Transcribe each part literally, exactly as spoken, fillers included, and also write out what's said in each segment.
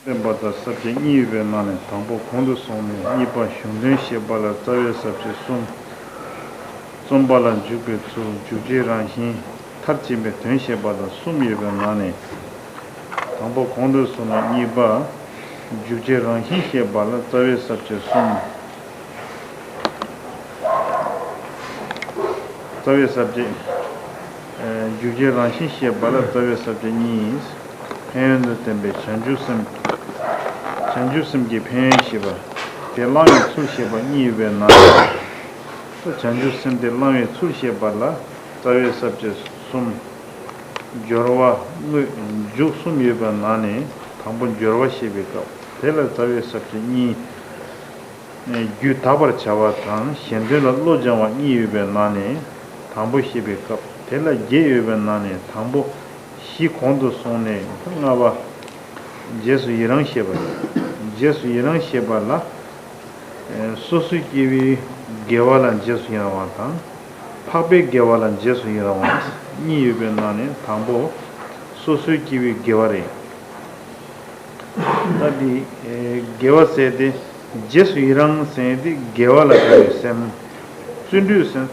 བསྟན་པ་དང་ས་བཅད་གཉིས་ཡོད་པའི་ནང་ནས་དང་པོ་གོང་དུ་སོང་ནས་གཉིས་པ་གཞུང་དོན་བཤད་པ་ལ་རྩ་བའི་ས་བཅད་གསུམ། རྩོམ་པ་ལ་འཇུག་པའི་ཚུལ། འཇུག་བྱེད་རང་བཞིན། མཐར་ཕྱིན་པའི་དོན་བཤད་པ་དང་གསུམ་ཡོད་པའི་ནང་ནས། དང་པོ་གོང་དུ་སོང་ནས་གཉིས་པ། འཇུག་བྱེད་རང་བཞིན་བཤད་པ་ལ་རྩ་བའི་ས་བཅད་གསུམ། རྩ་བའི་ས་བཅད། ཨ། འཇུག་བྱེད་རང་བཞིན་བཤད་པ་ལ་རྩ་བའི་ས་བཅད་གཉིས། ཕན་ཡོན་དང་ལྡན་པའི་བྱང་ཆུབ་སེམས། བྱང་ཆུབ་སེམས་ཀྱི་ཕན་ཡོན་བཤད་པ། དེ་བླང་བའི་ཚུལ་བཤད་པ་གཉིས་ཡོད་པའི་ནང་། བྱང་ཆུབ་སེམས་དེ་བླང་བའི་ཚུལ་བཤད་པ་ལ་རྩ་བའི་ས་བཅད་གསུམ། སྦྱོར་བ། དངོས། མཇུག་གསུམ་ཡོད་པའི་ནང་ནས་དང་པོ་སྦྱོར་བ་བཤད་པའི་སྐབས་དེ་ལ་རྩ་བའི་ས་བཅད་གཉིས། རྒྱུད་དག་པར་བྱ་བ་དང་གཞན་དོན་ལ་བློ་སྦྱང་བ་གཉིས་ཡོད་པའི་ནང་ནས་དང་པོ་བཤད་པའི་སྐབས་དེ་ལ་བརྒྱད་ཡོད་པའི་ནང་ནས་དང་པོ་བཞི་གོང་དུ་སོང་ནས་ལྔ་པ། རྗེས་སུ་ཡི་རང་བཤད་པ་རེད། རྗེས་སུ་ཡི་རང་བཤད་པ་ལ། སོ་སོའི་སྐྱེ་བོའི་དགེ་བ་ལ་རྗེས་སུ་ཡི་རང་བ་དང་། འཕགས་པའི་དགེ་བ་ལ་རྗེས་སུ་ཡི་རང་བ་གཉིས་ཡོད་པའི་ནང་ནས་དང་པོ་སོ་སོའི་སྐྱེ་བོའི་དགེ་བ་རེད། ད་འདི་དགེ་བ་ཟེར་ཏེ། རྗེས་སུ་ཡི་རང་ཟེར་ཏེ་དགེ་བ་ལ་དགའ་བའི་སེམས། བརྩོན་འགྲུས་ཟེར།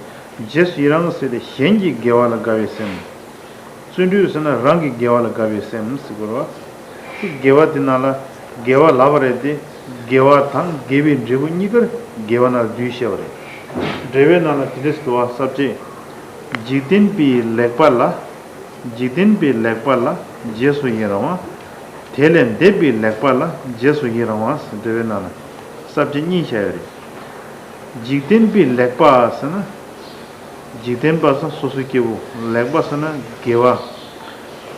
རྗེས་སུ་ཡི་རང་ཟེར་ཏེ་གཞན་གྱི་དགེ་བ་ལ་དགའ་བའི་སེམས། བརྩོན་འགྲུས་ཟེར་ན་རང་གི་དགེ་བ་ལ་དགའ་བའི་སེམས་ཟེར་དགོས་རེད་བ། དེ་དགེ་བ་དེ་ནང་ལ་དགེ་བ་ལབ་པ་རེད་དེ། དགེ་བ་དང་དགེ་བའི་འབྲས་བུ་གཉིས་ཀར་དགེ་བ་ནང་བསྡུས་བཤད་པ་རེད། འགྲེལ་པའི་ནང་ལ་དེ་འདྲས་སུ་འདུག་བ། ས་བཅད། འཇིག་རྟེན་པའི་ལེགས་པ་ལ། འཇིག་རྟེན་པའི་ལེགས་པ་ལ་རྗེས་སུ་ཡི་རང་བ། དེ་ལས་འདས་པའི་ལེགས་པ་ལ་རྗེས་སུ་ཡི་རང་བ་ཟེར་འགྲེལ་པའི་ནང་ལ་ས་བཅད་གཉིས་བཤད་ཡོད་རེད། འཇིག་རྟེན་པའི་ལེགས་པ་ཟེར་ན། འཇིག་རྟེན་པ་ཟེར་ན་སོ་སོའི་སྐྱེ་བོ། ལེགས་པ་ཟེར་ན་དགེ་བ།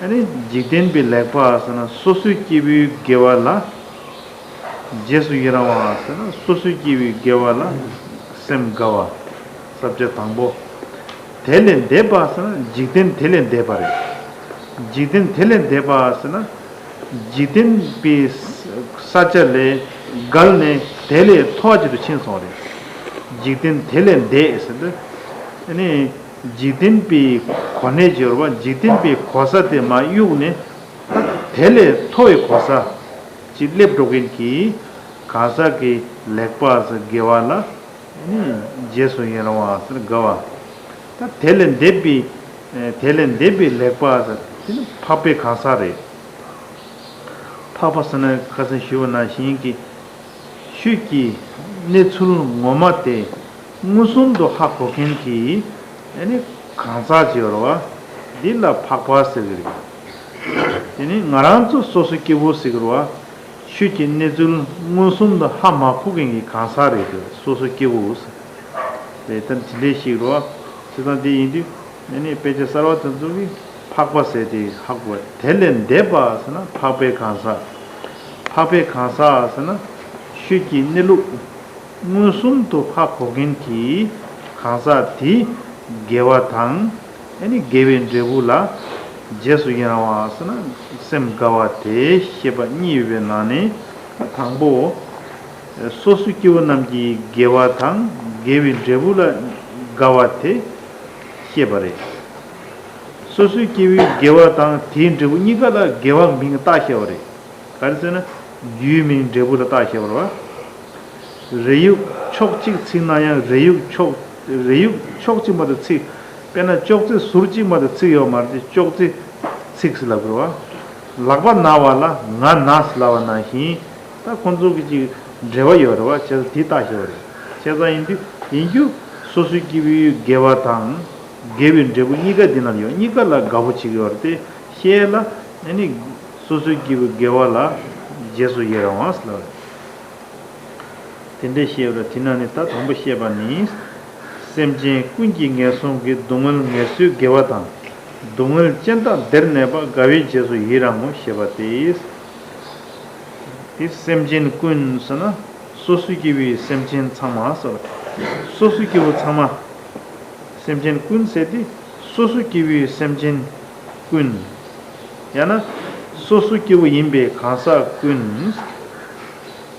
ཨ་ནི་འཇིག་རྟེན་པའི་ལེགས་པ་ཟེར་ན་སོ་སོའི་སྐྱེ་བོའི་དགེ་བ་ལ། རྗེས་སུ་ཡི་རང་བ་ཟེར་ན་སོ་སོའི་སྐྱེ་བོའི་དགེ་བ་ལ་སེམས་དགའ་བ། ས་བཅད་དང་པོ། དེ་ལས་འདས་པ་ཟེར་ན་འཇིག་རྟེན་དེ་ལས་འདས་པ་རེད། འཇིག་རྟེན་དེ་ལས་འདས་པ་ཟེར་ན། འཇིག་རྟེན་པའི་ས་ཆ་ལས་བརྒལ་ནས་དེ་ལས་མཐོ་བ་ཅིག་ཏུ་ཕྱིན་སོང་རེད། འཇིག་རྟེན་དེ་ལས་འདས་ཟེར་ན། ཨ་ནི་འཇིག་རྟེན་པའི་གོ་གནས་སྦྱོར་བ་འཇིག་རྟེན་པའི་གོ་ས་དེ་མར་གཡུགས་ནས། ད་དེ་ལས་མཐོ་བའི་གོ་ས་ཅིག་སླེབས་འགྲོ་མཁན་གྱི་གང་ཟག་གི་ལེགས་པ་ཟེར་དགེ་བ་ལ། ནི་རྗེས་སུ་ཡི་རང་བ་ཟེར་དགའ་བ། ད་དེ་ལས་འདས་པའི། དེ་ལས་འདས་པའི་ལེགས་པ་ཟེར་དེ་ནི་འཕགས་པའི་གང་ཟག་རེད། འཕགས་པ་ཟེར་ན་ཁ་སང་ཞུས་པ་ནང་བཞིན་གྱི། ཆོས་ཀྱི་གནས་ཚུལ་ངོ་མ་དེ་མངོན་སུམ་དུ་ཧ་གོ་མཁན་གྱི་ཨ་ནི་གང་ཟག་ཅིག་ཡོད་རེད་བ། འདི་ལ་འཕགས་པ་ཟེར་གྱི་རེད། དེ་ནི་ང་རང་ཚོ་སོ་སོ་སྐྱེ་བོ་ཟེར་གྱི་རེད་བ། ཆོས་ཀྱི་གནས་ཚུལ་མངོན་སུམ་དུ་ཧ་མ་གོ་མཁན་གྱི་གང་ཟག་རེད་དེ་སོ་སོ་སྐྱེ་བོ་ཟེར། དེ་ལྟར་ཇི་འདྲའི་ཞིག་རེད་བ། བྱས་ཙང་དེ་ཡིན་དུས་ཨ་ནི་དཔེ་ཆ་གསར་བ་དེ་ཚོ་གིས་འཕགས་པ་ཟེར་དེ་ཧ་གོ་བ། དེ་ལས་འདས་པ་ཟེར་ན་འཕགས་པའི་གང་ཟག་འཕགས་པའི་གང་ཟག་ཟེར་ན་ཆོས་ཀྱི་གནས་ལུགས་མངོན་སུམ་དུ་ཧ་གོ་མཁན་གྱི་གང་ཟག་དེའི་དགེ་བ་དང་ཨ་ནི་དགེ་བའི་འབྲས་བུ་ལ་རྗེས་སུ་ཡི་རང་བ་ཟེར་ན་སེམས་དགའ་བ་དེ་བཤད་པ་གཉིས་ཡོད་པའི་ནང་ནས་དང་པོ། སོ་སོའི་སྐྱེ་བོ་རྣམས་ཀྱི་དགེ་བ་དང་དགེ་བའི་འབྲས་བུ་ལ་དགའ་བ་དེ་བཤད་པ་རེད། སོ་སོའི་སྐྱེ་བོའི་དགེ་བ་དང་དེའི་འབྲས་བུ་གཉིས་ཀ་ལ་དགེ་བ་མིང་བཏགས་བཤད་པ་རེད། ག་རེ་ཟེར་ན། རྒྱུའི་མིང་འབྲས་བུ་ལ་བཏགས་བཤད་པ་རེད་བ། རས་ཡུག་ཕྱོགས་གཅིག་ཚིག་ན་ཡང་རས་ཡུག་ཕྱོགས། རས་ཡུག་ཕྱོགས་གཅིག་མ་གཏོགས་ཚིག་དཔེར་ན་ཅོག་ཙེ་ཟུར་གཅིག་མ་གཏོགས་ཚིག་ཡོད་མ་རེད་དེ་ཅོག་ཙེ་ཚིག་ཟེར་ལབ་དགོས་རེད་བ། ལག་པ་ན་བ་ལ་ང་ན་ཟེར་ལབ་པ་ནང་བཞིན། ད་ཁོང་ཚོ་གི་ཅིག་འབྲེལ་བ་ཡོད་རེད་བ། བྱས་ཙང་དེ་བཏགས་བཞག་པ་རེད། བྱས་ཙང་ཡིན་དུས་ཡིན་རྒྱུ་སོ་སོའི་སྐྱེ་བོའི་དགེ་བ་དང་། དགེ་བའི་འབྲས་བུ་གཉིས་ཀ་འདི་ན་ཡོད། གཉིས་ཀ་ལ་དགའ་པོ་བྱེད་ཀྱི་ཡོད་རེད་དེ་བཤད་ལ་ཨ་ནི་སོ་སོའི་སྐྱེ་བོའི་དགེ་བ་ལ་རྗེས་སུ་ཡི་རང་བ་ཟེར་ལབ་རེད། དེ་འདྲའི་བཤད་པ་རེད། དེ་ན་ནི་ད་དང་པོ་བཤད་པ་ནི། སེམས་ཅན་ཀུན་གྱི་ངན་སོང་གི་སྡུག་བསྔལ་ངལ་གསོའི་དགེ་བ་དང་། སྡུག་བསྔལ་ཅན་དག་བདེར་གནས་པ་དགའ་བའི་རྗེས་སུ་ཡི་རང་ངོ་ཞེས་པ་སྟེ། དེ་སེམས་ཅན་ཀུན་ཟེར་ན་སོ་སོའི་སྐྱེ་བོའི་སེམས་ཅན་ཚང་མ་ཟེར། སོ་སོའི་སྐྱེ་བོ་ཚང་མ། སེམས་ཅན་ཀུན་ཟེར་དེ་སོ་སོའི་སྐྱེ་བོའི་སེམས་ཅན་ཀུན། ཡང་ན་སོ་སོའི་སྐྱེ་བོ་ཡིན་པའི་གང་ཟག་ཀུན་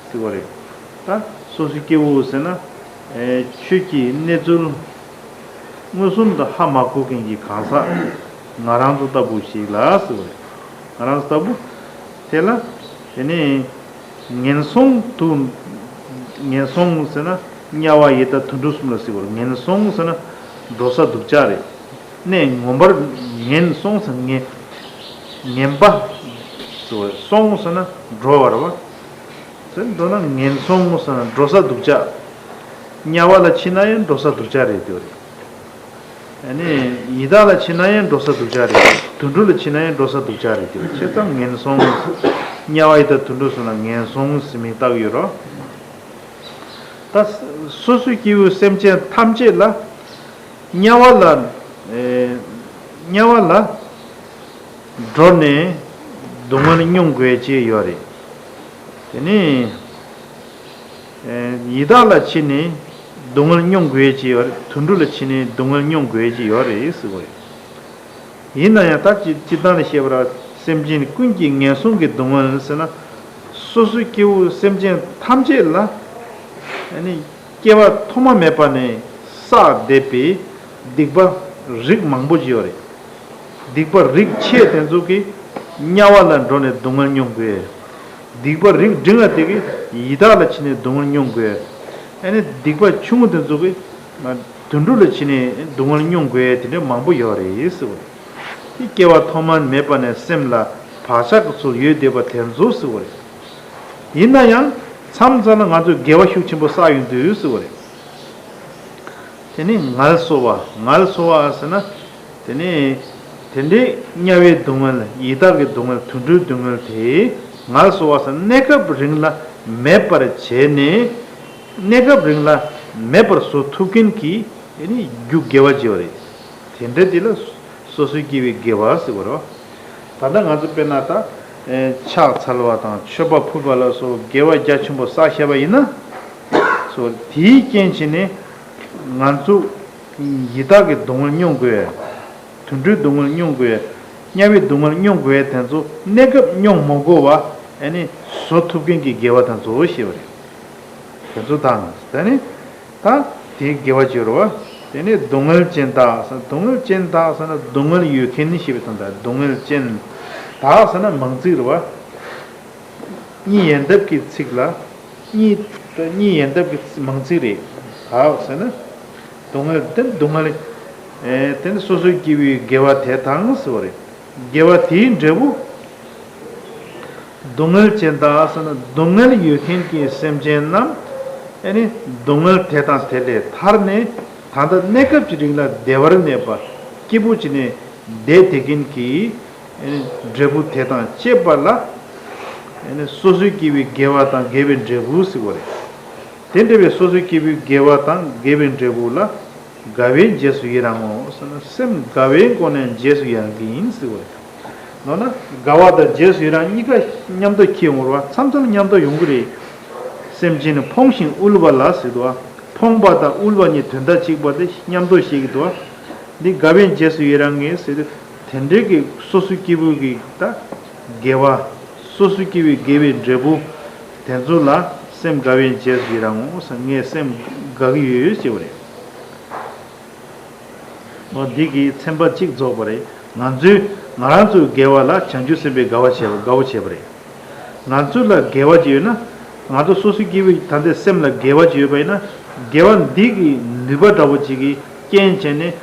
ཟེར་བ་རེད། ད་སོ་སོའི་སྐྱེ་བོ་ཟེར་ན། ཆོས་ཀྱི་གནས་ཚུལ་མངོན་སུམ་དུ་ཧ་མ་གོ་མཁན་གྱི་གང་ཟག་ང་རང་ཚོ་ལྟ་བུ་ཞིག་ལ་ཟེར་བ་རེད། ང་རང་ཚོ་ལྟ་བུ་དེ་ལ་ དེ་ནས་ངན་སོང་དུ། ངན་སོང་ཟེར་ན་དམྱལ་བ་ཡི་དྭགས་དུད་འགྲོ་གསུམ་ལ་ཟེར་བ་རེད། ངན་སོང་ཟེར་ན་འགྲོ་ས་སྡུག་ཅག་རེད། གནས་ངན་པར། ངན་སོང་ཟེར་ན་ངན། ངན་པ་ཟེར་བ་རེད། སོང་ཟེར་ན་འགྲོ་བ་རེད་བ། ཟེར་འགྲོ་ན་ངན་སོང་ཟེར་ན་འགྲོ་ས་སྡུག་ཅག་དམྱལ་བ་ལ་ཕྱིན་ན་ཡང་འགྲོ་ས་སྡུག་ཅག་རེད་དེ་རེད། ཨ་ནི་ཡི་དྭགས་ལ་ཕྱིན་ན་ཡང་འགྲོ་ས་སྡུག་ཅག་རེད། དུད་འགྲོ་ལ་ཕྱིན་ན་ཡང་འགྲོ་ས་སྡུག་ཅག་རེད་དེ་བྱས་ཙང་ངན་སོང་། དམྱལ་བ་ཡི་དྭགས་དུད་འགྲོ་གསུམ་ལ་ངན་སོང་ཟེར་མིང་བཏགས་ཡོད་རོ། ད་སོ་སོའི་སྐྱེ་བོའི་སེམས་ཅན་ཐམས་ཅད་ལ་དམྱལ་བ་ལ། ཨེ། དམྱལ་བ་ལ་འགྲོ་ནས་སྡུག་བསྔལ་མྱོང་དགོས་ཀྱི་ཡོད་རེད། དེ་ནས། ཡི་དྭགས་ལ་ཕྱིན་ནས་སྡུག་བསྔལ་མྱོང་དགོས་ཀྱི་ཡོད་རེད། དུད་འགྲོ་ལ་ཕྱིན་ནས་སྡུག་བསྔལ་མྱོང་དགོས་ཀྱི་ཡོད་རེད་ཟེར་བ་རེད། ཡིན་ན་ཡང་ད་སྤྱི་སྤྱིར་བཏང་ནས་བཤད་པར་སེམས་ཅན་ཀུན་གྱི་ངན་སོང་གི་སྡུག་བསྔལ་ཟེར་ན། སོ་སོའི་སྐྱེ་བོ་སེམས་ཅན་ཐམས་ཅད་ལ་ཨ་ནི་སྐྱེ་བ་ཐོག་མ་མེད་པ་ནས་བསགས་བསྡད་པའི་སྡིག་པ་རིགས་མང་པོ་ཅིག་ཡོད་རེད། སྡིག་པ་རིགས་ཆེ་དེ་ཚོ་གིས་དམྱལ་བ་ལ་འགྲོ་ནས་སྡུག་བསྔལ་མྱོང་དགོས། སྡིག་པ་རིགས་འབྲིང་བ་དེ་གིས་ཡི་དྭགས་ལ་ཕྱིན་ནས་སྡུག་བསྔལ་མྱོང་དགོས། ཨ་ནི་སྡིག་པ་ཆུང་ངུ་དེ་ཚོ་གིས་དུད་འགྲོ་ལ་ཕྱིན་ནས་སྡུག་བསྔལ་མྱོང་དགོས་དེ་འདྲ་མང་པོ་ཡོད་རེད་ཟེར་བ་རེད། དེ་སྐྱེ་བ་ཐོག་མ་མེད་པ་ནས་སེམས་ལ་བག་ཆགས་ཀྱི་ཚུལ་ཡོད་བསྡད་པ་དེ་ཚོ་ཟེར་བ་རེད། ཡིན་ན་ཡང་མཚམས་མཚམས་ལ་ང་ཚོས་དགེ་བ་ཤུགས་ཆེན་པོ་བསགས་ཡོང་དུས་ཟེར་བ་རེད། དེ་ནས་ངལ་གསོ་བ། ངལ་གསོ་བ་ཟེར་ན། དེ་ནས་དེ་འདྲའི་དམྱལ་བའི་སྡུག་བསྔལ། ཡི་དྭགས་ཀྱི་སྡུག་བསྔལ། དུད་འགྲོའི་སྡུག་བསྔལ་དེ་ངལ་གསོ་བ་ཟེར་ན་གནས་སྐབས་རིང་ལ་མེད་པར་བྱས་ནས། གནས་སྐབས་རིང་ལ་མེད་པར་བཟོ་ཐུབ་མཁན་གྱི་དེ་ནི་རྒྱུ་དགེ་བ་བྱེད་པ་རེད། དེ་འདྲ་དེ་ལ་སོ་སོའི་སྐྱེ་བོའི་དགེ་བ་ཟེར་བ་རེད། ད་ལྟ་ང་ཚོ་དཔེར་ན་ད་ཨེ་ཕྱག་འཚལ་བ་དང་མཆོད་པ་ཕུལ་བ་ལ་སོགས་དགེ་བ་རྒྱ་ཆེན་པོ་བསགས་བཞག་པ་ཡིན་ན། སོ་དེའི་རྐྱེན་བྱས་ནས་ང་ཚོ་ཡི་དྭགས་ཀྱི་སྡུག་བསྔལ་མྱོང་དགོས། དུད་འགྲོའི་སྡུག་བསྔལ་མྱོང་དགོས། དམྱལ་བའི་སྡུག་བསྔལ་མྱོང་དགོས་དེ་ཚོ་གནས་སྐབས་མྱོང་མ་དགོས་པ་ཨ་ནི་བཟོ་ཐུབ་མཁན་གྱི་དགེ་བ་དེ་ཚོ་ཞེས་པ་རེད། དེ་ཚོ་དང་ད་ནི། ད་དེའི་དགེ་བ་བྱེད་རོ་བ། དེ་ནས་སྡུག་བསྔལ་ཅན་དག་ཟེར། སྡུག་བསྔལ་ཅན་དག་ཟེར་ན་སྡུག་བསྔལ་ཡོད་མཁན་ནི་ཞེས་པའི་དོན་དག་སྡུག་བསྔལ་ཅན། དག་ཟེར་ན་མང་ཚིག་རེད་བ། གཉིས་ཡན་འདབ་ཀྱི་ཚིག་ལ། གཉིས། གཉིས་ཡན་འདབ་ཀྱི་མང་ཚིག་རེད། དག་ཟེར་ན། སྡུག་བསྔལ་དེ་སྡུག་བསྔལ། ཨེ་དེ་ནི་སོ་སོའི་སྐྱེ་བོའི་དགེ་བ་དེ་དང་ཟེར་བ་རེད། དགེ་བ་དེའི་འབྲས་བུ། སྡུག་བསྔལ་ཅན་དག་ཟེར་ན་སྡུག་བསྔལ་ཡོད་མཁན་གྱི་སེམས་ཅན་རྣམས་ཨེ་ནི་སྡུག་བསྔལ་དེ་དང་དེ་ལས་ཐར་ནས་ད་ལྟ་གནས་སྐབས་ཀྱི་རིང་ལ་བདེ་བར་གནས་པ་སྐྱིད་པོ་བྱས་ནས་བསྡད་བསྡད་མཁན་གྱི་ཨེ་ནི་འབྲས་བུ་དེ་དང་བཅས་པ་ལ་ཨེ་ནི་སོ་སོའི་སྐྱེ་བོའི་དགེ་བ་དང་དགེ་བའི་འབྲས་བུ་ཟེར་བ་རེད། དེ་འདྲ་བའི་སོ་སོའི་སྐྱེ་བོའི་དགེ་བ་དང་དགེ་བའི་འབྲས་བུ་ལ། དགའ་བས་རྗེས་སུ་ཡི་རང་ངོ་ཟེར་ན་སེམས་དགའ་བའི་སྒོ་ནས་རྗེས་སུ་ཡི་རང་གི་ཡིན་ཟེར་བ་རེད། མདོར་ན་དགའ་བ་དང་རྗེས་སུ་ཡི་རང་གཉིས་ཀ་མཉམ་དུ་འཁྱེར་ཡོང་བ་རེད་བ། མཚམས་མཚམས་མཉམ་དུ་ཡོང་གི་རེད། སེམས་ཅན་ནི་ཕོངས་ཤིང་དབུལ་བ་ལ་ཟེར་འདུག་བ། ཕོངས་པ་དང་དབུལ་བ་གཉིས་དོན་དག་གཅིག་པ་དེ་མཉམ་དུ་བཤད་ཀྱི་འདུག་བ། འདི་དགའ་བས་རྗེས་སུ་ཡི་རང་ངེ་ཟེར་དུས་དེ་འདྲའི་གི་སོ་སོའི་སྐྱེ་བོའི་གི་ད་དགེ་བ། སོ་སོའི་སྐྱེ་བོའི་དགེ་བའི་འབྲས་བུ་དེ་ཚོ་ལ་སེམས་དགའ་བས་རྗེས་སུ་ཡི་རང་ངོ་ཟེར། ངས་སེམས་དགའ་གི་ཡོད་ཡོད་ཅེས་པ་རེད། འོ་འདི་གིས་ཚན་པ་གཅིག་རྫོགས་པ་རེད། ང་ཚོའི་ང་རང་ཚོའི་དགེ་བ་ལ་བྱང་ཆུབ་སེམས་དཔའི་དགའ་བ་བྱས་པ་དགའ་བོ་བྱས་པ་རེད། ང་ཚོ་ལ་དགེ་བ་ཅིག་ཡོད་ན། ང་ཚོ་སོ་སོའི་སྐྱེ་བོའི་ད་ལྟའི་སེམས་ལ་དགེ་བ་ཅིག་ཡོད་པ་ཡིན་ན། དགེ་བ་འདི་གི་ནུས་པ་འདྲ་བོ་ཅིག་གིས་རྐྱེན་བྱས་ནས།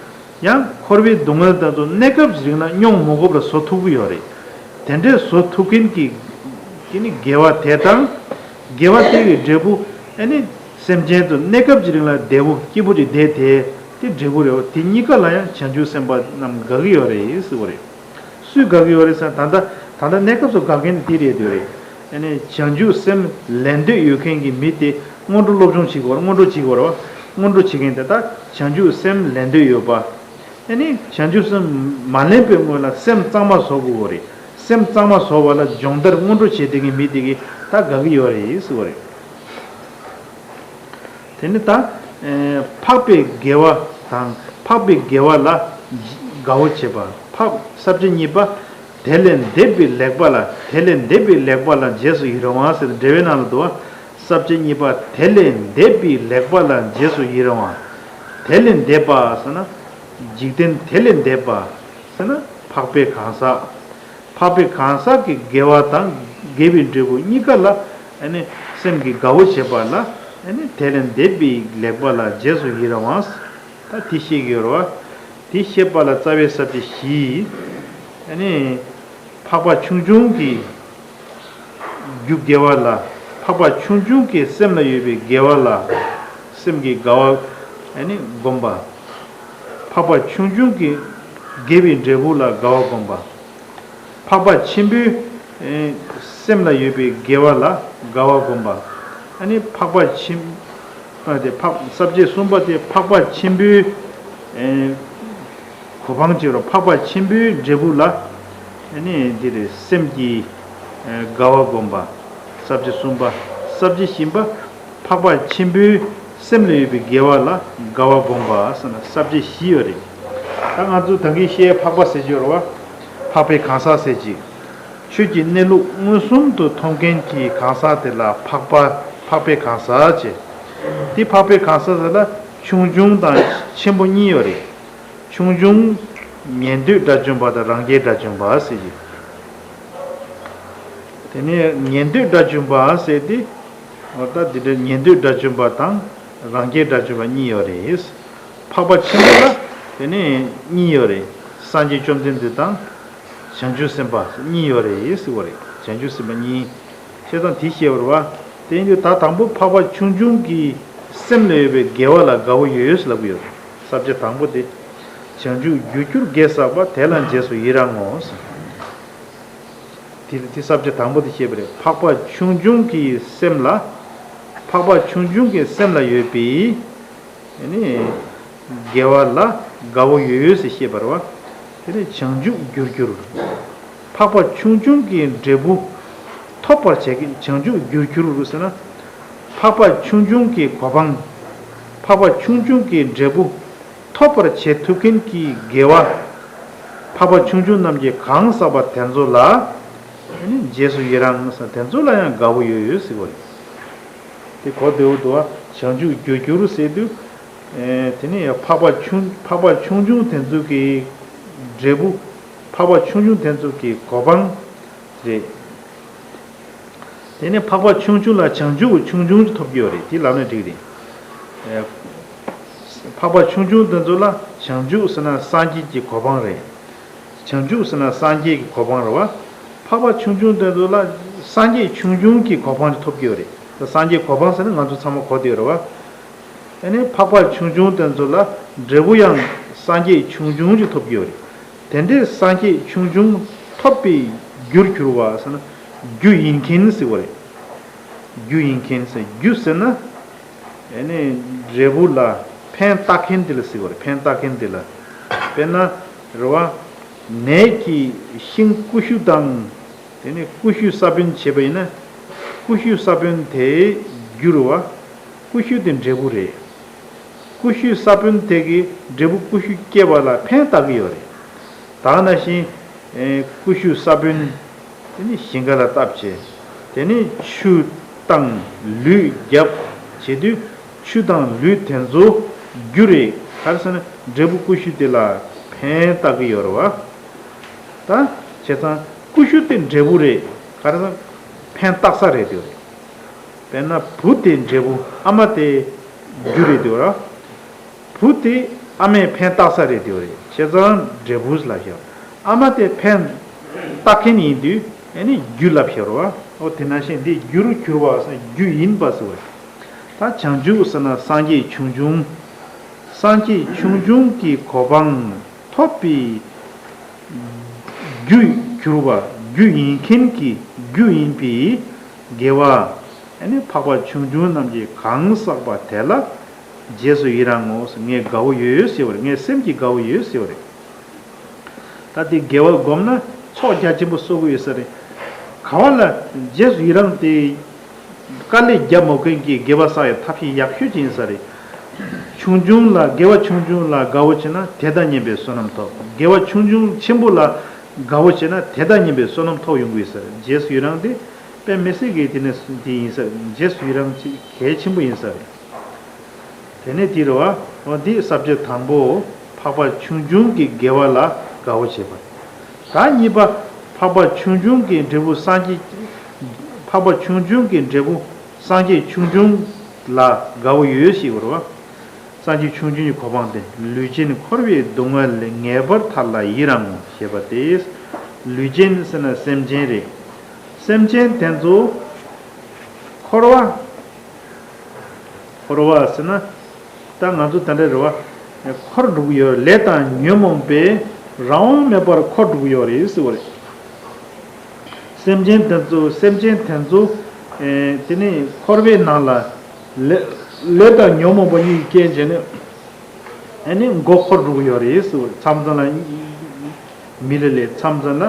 ཡང་འཁོར་བའི་སྡུག་བསྔལ་དེ་ཚོ་གནས་སྐབས་རིང་ལ་མྱོང་མ་དགོས་པར་བཟོ་ཐུབ་ཀྱི་ཡོད་རེད། དེ་འདྲའི་བཟོ་ཐུབ་མཁན་གྱི་དེ་ནི་དགེ་བ་དེ་དང་། དགེ་བ་དེ་གི་འབྲས་བུ་ཨ་ནི་སེམས་ཅན་དུ་གནས་སྐབས་ཀྱི་རིང་ལ་བདེ་བོ་སྐྱིད་པོ་ཅིག་བསྡད་དེ་དེ་འབྲས་བུ་རེད་བ། དེ་གཉིས་ཀ་ལ་ཡང་བྱང་ཆུབ་སེམས་དཔའ་རྣམས་དགའ་གི་ཡོད་རེད་ཟེར་བ་རེད། སུས་དགའ་གི་ཡོད་རེད་ཟེར་ན་ད་ལྟ་ད་ལྟ་གནས་སྐབས་སུ་དགའ་མཁན་དེ་རེད་འདོད་རེད། ཨ་ནི་བྱང་ཆུབ་སེམས་ལེན་འདོད་ཡོད་མཁན་གྱི་མི་དེ་སྔོན་འགྲོ་སློབ་སྦྱོང་བྱེད་དགོས་རེད། སྔོན་འགྲོ་བྱེད་དགོས་རེད་བ། སྔོན་འགྲོ་བྱེད་མཁན་དེ་དག་བྱང་ཆུབ་སེམས་ལེན་འདོད་ཡོད་པ། ཨ་ནི་བྱང་ཆུབ་སེམས་མ་ལེན་པའི་སྔོན་ལ་སེམས་གཙང་མ་བཟོ་དགོས་རེད། སེམས་གཙང་མ་བཟོ་བ་ལ་སྦྱོང་བརྡར་སྔོན་འགྲོ་བྱེད་བསྡད་མཁན་མི་དེ་གིས་ད་དགའ་གི་ཡོད་རེད་ཟེར་བ་རེད། དེ་ནི་ད་ཨེ་འཕགས་པའི་དགེ་བ་དང་འཕགས་པའི་དགེ་བ་ལ་དགའ་བོ་བྱེད་པ། འཕགས་ས་བཅད་གཉིས་པ། དེ་ལས་འདས་པའི་ལེགས་པ་ལ། དེ་ལས་འདས་པའི་ལེགས་པ་ལ་རྗེས་སུ་ཡི་རང་བ་ཟེར་ཏེ་འགྲེལ་པའི་ནང་ལ་འདུག་བ། ས་བཅད་གཉིས་པ། དེ་ལས་འདས་པའི་ལེགས་པ་ལ་རྗེས་སུ་ཡི་རང་བ། དེ་ལས་འདས་པ་ཟེར་ན། འཇིག་རྟེན་དེ་ལས་འདས་པ་ཟེར་ན་འཕགས་པའི་གང་ཟག་འཕགས་པའི་གང་ཟག་གི་དགེ་བ་དང་ དགེ་བའི་འབྲས་བུ་གཉིས་ཀ་ལ་ཨ་ནི་སེམས་ཀྱིས་དགའ་བོ་བྱེད་པ་ལ་ཨ་ནི་དེ་ལས་འདས་པའི་ལེགས་པ་ལ་རྗེས་སུ་ཡི་རང་བ། ད་དེ་བཤད་ཀྱི་ཡོད་རེད་བ། དེ་བཤད་པ་ལ་རྩ་བའི་ས་བཅད་བཞི། ཨ་ནི་འཕགས་པ་ཆུང་ཆུང་གི་རྒྱུ་དགེ་བ་ལ། འཕགས་པ་ཆུང་ཆུང་གི་སེམས་ལ་ཡོད་པའི་དགེ་བ་ལ། སེམས་ཀྱི་དགའ་བ་ཨ་ནི་བསྒོམ་པ། འཕགས་པ་ཆུང་ཆུང་གི་དགེ་བའི་འབྲས་བུ་ལ་དགའ་བ་བསྒོམ་པ། འཕགས་པ་ཆེན་པོའི་ཨེ་སེམས་ལ་ཡོད་པའི་དགེ་བ་ལ་དགའ་བ་བསྒོམ་པ། ཨ་ནི་འཕགས་པ་ཆེན་པོ་དེ་འཕགས་ས་བཅད་གསུམ་པ་དེ་འཕགས་པ་ཆེན་པོའི་ཨེ་གོ་འཕང་བྱེད་རོགས། འཕགས་པ་ཆེན་པོའི་འབྲས་བུ་ལ་ཨ་ནི་འདི་རེད། སེམས་ཀྱི་ཨེ་དགའ་བ་བསྒོམ་པ། ས་བཅད་གསུམ་པ། ས་བཅད་བཞི་པ། འཕགས་པ་ཆེན་པོའི་སེམས་ལ་ཡོད་པའི་དགེ་བ་ལ་དགའ་བ་བསྒོམ་པ་ཟེར་ན་ས་བཅད་བཞི་ཡོད་རེད། ད་ང་ཚོ་ད་གིན་བཤད་འཕགས་པ་ཟེར་གྱི་ཡོད་རེད་བ། འཕགས་པའི་གང་ཟག་ཟེར་གྱི། ཆོས་ཀྱི་གནས་ལུགས་མངོན་སུམ་དུ་མཐོང་མཁན་གྱི་གང་ཟག་དེ་ལ་འཕགས་པ། འཕགས་པའི་གང་ཟག་ཅེས། དེ་འཕགས་པའི་གང་ཟག་དེ་ལ་ཆུང་ཆུང་དང་ཆེན་པོ་གཉིས་ཡོད་རེད། ཆུང་ཆུང་ཉན་ཐོས་དགྲ་བཅོམ་པ་དང་རང་རྒྱལ་དགྲ་བཅོམ་པ་ཟེར་གྱི། དེ་ནས་ཉན་ཐོས་དགྲ་བཅོམ་པ་ཟེར་ཏེ། འོ་ད་འདི་འདྲ་ཉན་ཐོས་དགྲ་བཅོམ་པ་དང་རང་རྒྱལ་དགྲ་བཅོམ་པ་གཉིས་ཡོད་རེད། འཕགས་པ་ཆེན་པོ་ལ་དེ་ནས་གཉིས་ཡོད་རེད། སངས་རྒྱས་བཅོམ་ལྡན་འདས་དང་བྱང་ཆུབ་སེམས་དཔའ་གཉིས་ཡོད་རེད་ཟེར་བ་རེད། བྱང་ཆུབ་སེམས་དཔའ་གཉིས། བྱས་ཙང་དེ་བཤད་པ་རེད་བ། དེ་ཡིན་དུས་ད་དང་པོ་འཕགས་པ་ཆུང་ཆུང་གི་སེམས་ལ་ཡོད་པའི་དགེ་བ་ལ་དགའ་བོ་ཡོད་ཟེར་ལབ་ཀྱི་ཡོད་རེད། ས་བཅད་དང་པོ་དེ། བྱང་ཆུབ་རྒྱུར་གྱུར་དགེ་བསགས་པ། དེ་ལ་རྗེས་སུ་ཡི་རང་ངོ་ཟེར། དེ་དེ་ས་བཅད་དང་པོ་དེ་བཤད་པ་རེད། འཕགས་པ་ཆུང་ཆུང་གི་སེམས་ལ། འཕགས་པ་ཆུང་ཆུང་གི་སེམས་ལ་ཡོད་པའི་ཨ་ནི་དགེ་བ་ལ་དགའ་བོ་ཡོད་ཟེར་བཤད་པ་རེད་བ། དེ་ནི་བྱང་ཆུབ་རྒྱུར་གྱུར། འཕགས་པ་ཆུང་ཆུང་གི་འབྲས་བུ་ཐོབ་པར་བྱེད་མཁན། བྱང་ཆུབ་རྒྱུར་གྱུར་ཟེར་ན། འཕགས་པ་ཆུང་ཆུང་གི་གོ་འཕང་། འཕགས་པ་ཆུང་ཆུང་གི་འབྲས་བུ་ཐོབ་པར་བྱེད་ཐུབ་མཁན་གྱི་དགེ་བ། འཕགས་པ་ཆུང་ཆུང་རྣམས་ཀྱིས་གང་བསགས་པ་དེ་ཚོ་ལ་རྗེས་སུ་ཡི་རང་ཟེར། དེ་ཚོ་ལ་ཡང་དགའ་བོ་ཡོད་ཡོད་ཟེར་བ་རེད། དེ་གོ་བདེ་བོ་འདུག་ཨ། བྱང་ཆུབ་རྒྱུར་གྱུར་ཟེར་དུས། ཨེ་དེ་ནས་འཕགས་པ་ཆུང་འཕགས་པ་ཆུང་ཆུང་དེ་ཚོ་གི་འབྲས་བུ། འཕགས་པ་ཆུང་ཆུང་དེ་ཚོ་གི་གོ་འཕང་རེད། དེ་ནས་འཕགས་པ་ཆུང་ཆུང་ལ་བྱང་ཆུབ་ཆུང་ཆུང་ཅིག་ཐོབ་ཀྱི་ཡོད་རེད། དེ་ལབ་ན་འགྲིག་རེད། ཨེ། འཕགས་པ་ཆུང་ཆུང་དེ་ཚོ་ལ་བྱང་ཆུབ་ཟེར་ན་སངས་རྒྱས་ཀྱི་གོ་འཕང་རེད། བྱང་ཆུབ་ཟེར་ན་སངས་རྒྱས་ཀྱི་གོ་འཕང་རེད་བ། འཕགས་པ་ཆུང་ཆུང་དེ་ཚོ་ལ་སངས་རྒྱས་ཆུང་ཆུང་གི་གོ་འཕང་ཅིག་ཐོབ་ཀྱི་ཡོད་རེད། ད་སངས་རྒྱས་གོ་འཕང་ཟེར་ན་ང་ཚོ་ཚང་མ་གོ་བསྡད་ཡོད་རེད་བ། ཨ་ནི་འཕགས་པ་ཆུང་ཆུང་དེ་ཚོ་ལ་འབྲས་བུ་ཡང་སངས་རྒྱས་ཆུང་ཆུང་ཅིག་ཐོབ་ཀྱི་ཡོད་རེད། དེ་འདྲའི་སངས་རྒྱས་ཆུང་ཆུང་ཐོབ་པའི་རྒྱུར་གྱུར་པ་ཟེར་ན། རྒྱུ་ཡིན་མཁན་ཟེར་བ་རེད། རྒྱུ་ཡིན་མཁན་ཟེར། རྒྱུ་ཟེར་ན། ཨ་ནི་འབྲས་བུ་ལ་ཕན་བཏགས་མཁན་དེ་ལ་ཟེར་བ་རེད། ཕན་བཏགས་མཁན་དེ་ལ། དཔེར་ན་རེད་བ། ནས་ཀྱི་ཤིང་ཀུ་ཤུ་དང་། དེ་ནས་ཀུ་ཤུ་ས་བོན་བྱས་པ་ཡིན་ན། ཀུ་ཤུ་ས་བོན་དེའི་རྒྱུ་རེད་བ། ཀུ་ཤུ་དེ་འབྲས་བུ་རེད། ཀུ་ཤུ་ས་བོན་དེ་གིས་འབྲས་བུ་ཀུ་ཤུ་སྐྱེ་བ་ལ་ཕན་བཏགས་ཀྱི་ཡོད་རེད། ད་ག་ནང་བཞིན། ཨེ་ཀུ་ཤུ་ས་བོན་དེ་ནི་ཞིང་ཁ་ལ་བཏབ་བྱས། དེ་ནི་ཆུ་བཏང་ལུད་བརྒྱབ་བྱེད་དུས། ཆུ་དང་ལུད་དེ་ཚོ་རྒྱུ་རེད། ག་རེ་ཟེར་ན་འབྲས་བུ་ཀུ་ཤུ་དེ་ལ་ཕན་བཏགས་ཀྱི་ཡོད་རེད་བ། ད་བྱས་ཙང་ཀུ་ཤུ་དེ་འབྲས་བུ་རེད། ག་རེ་ཟེར་ན་ཕན་བཏགས་ས་རེད་དེ་རེད། དཔེར་ན་བུ་དེ་འབྲས་བུ། ཨ་མ་དེ་རྒྱུ་རེད་དེ་རེད་བ། བུ་དེ་ཨ་མས་ཕན་བཏགས་ས་རེད་དེ་རེད། བྱས་ཙང་འབྲས་བུ་ལབ་ཤག་ཨ་མ་དེ་ཕན་བཏགས་མཁན་ཡིན་དུས་ཨ་ནི་རྒྱུ་ལབ་ཤག་རེད་བ། འོ་དེ་ནང་བཞིན་འདི་རྒྱུར་གྱུར་པ་ཟེར་ན་རྒྱུ་ཡིན་པ་ཟེར་བ་རེད། ད་བྱང་ཆུབ་ཟེར་ན་སངས་རྒྱས་ཆུང་ཆུང་། སངས་རྒྱས་ཆུང་ཆུང་གི་གོ་འཕང་ཐོབ་པའི་རྒྱུར་གྱུར་པ། རྒྱུ་ཡིན་མཁན་གྱི་རྒྱུ་ཡིན་པའི་དགེ་བ། ཨ་ནི་འཕགས་པ་ཆུང་ཆུང་རྣམས་ཀྱིས་གང་བསགས་པ་དེ་ལ་རྗེས་སུ་ཡི་རང་ངོ་། ངས་དགའ་བོ་ཡོད་ཟེར་བ་རེད། ངའི་སེམས་ཀྱིས་དགའ་བོ་ཡོད་ཟེར་བ་རེད། ད་དེ་དགེ་བ་བསྒོམས་ན་ཚོགས་རྒྱ་ཆེན་པོ་གསོག་གི་ཡོད་ས་རེད། ག་བ་ལ་རྗེས་སུ་ཡི་རང་དེ་དཀའ་ལས་རྒྱབ་མ་དགོས་མཁན་གྱི་དགེ་བ་བསགས་ཡག་ཐབས་ཤེས་ཡག་ཤོས་ཅིག་ཡིན་ས་རེད། ཆུང་ཆུང་ལ་དགེ་བ་ཆུང་ཆུང་ལ་དགའ་བོ་བྱས་ན་དེ་དང་མཉམ་པའི་བསོད་ནམས་ཐོབ། དགེ་བ་ཆུང་ཆུང་ཆེན་པོ་ལ་དགའ་བོ་བྱས་ན་དེ་དང་མཉམ་པའི་བསོད་ནམས་ཐོབ་ཡོང་གི་ཡོད་ས་རེད། རྗེས་སུ་ཡི་རང་དེ་དཔེ་མི་སྲིད་ཀྱི་དེ་ནས་དེ་ཡིན་ས་རེད། རྗེས་སུ་ཡི་རང་ཅིག་གལ་ཆེན་པོ་ཡིན་ས་རེད། དེ་ནས་དེ་རེད་བ། འོ་འདི་ས་བཅད་དང་པོ། འཕགས་པ་ཆུང་ཆུང་གི་དགེ་བ་ལ་དགའ་བོ་བྱེད་པ། ད་གཉིས་པ། འཕགས་པ་ཆུང་ཆུང་གི་འབྲས་བུ་སངས་རྒྱས། འཕགས་པ་ཆུང་ཆུང་གི་འབྲས་བུ། སངས་རྒྱས་ཆུང་ཆུང་ལ་དགའ་བོ་ཡོད་ཞེས་པ་རེད་བ། སངས་རྒྱས་ཆུང་ཆུང་གི་གོ་འཕང་དེ། ལུས་ཅན་འཁོར་བའི་སྡུག་བསྔལ་ལས་ངེས་པར་ཐར་ལ་ཡི་རང་ངོ་ཞེས་པ་སྟེ། ལུས་ཅན་ཟེར་ན་སེམས་ཅན་རེད། སེམས་ཅན་དེ་ཚོ་འཁོར་བ། འཁོར་བ་ཟེར་ན། ད་ང་ཚོ་ད་འདྲ་རེད་བ། འཁོར་འགྲོ་གི་ཡོད་རེད། ལས་དང་ཉོན་མོངས་པས་རང་དབང་མེད་པར་འཁོར་འགྲོ་གི་ཡོད་རེད་ཟེར་བ་རེད། སེམས་ཅན་དེ་ཚོ་སེམས་ཅན་དེ་ཚོ། ཨེ། དེ་ནི་འཁོར་བའི་ནང་ལ། ལས་ལས་དང་ཉོན་མོངས་པ་གཉིས་ཀྱི་རྐྱེན་བྱས་ནས། ཨེ་ནི་མགོ་འཁོར་འགྲོ་གི་ཡོད་རེད་ཟེར་བ་རེད། མཚམས་མཚམས་ལ་མི་ལ་ལས། མཚམས་མཚམས་ལ།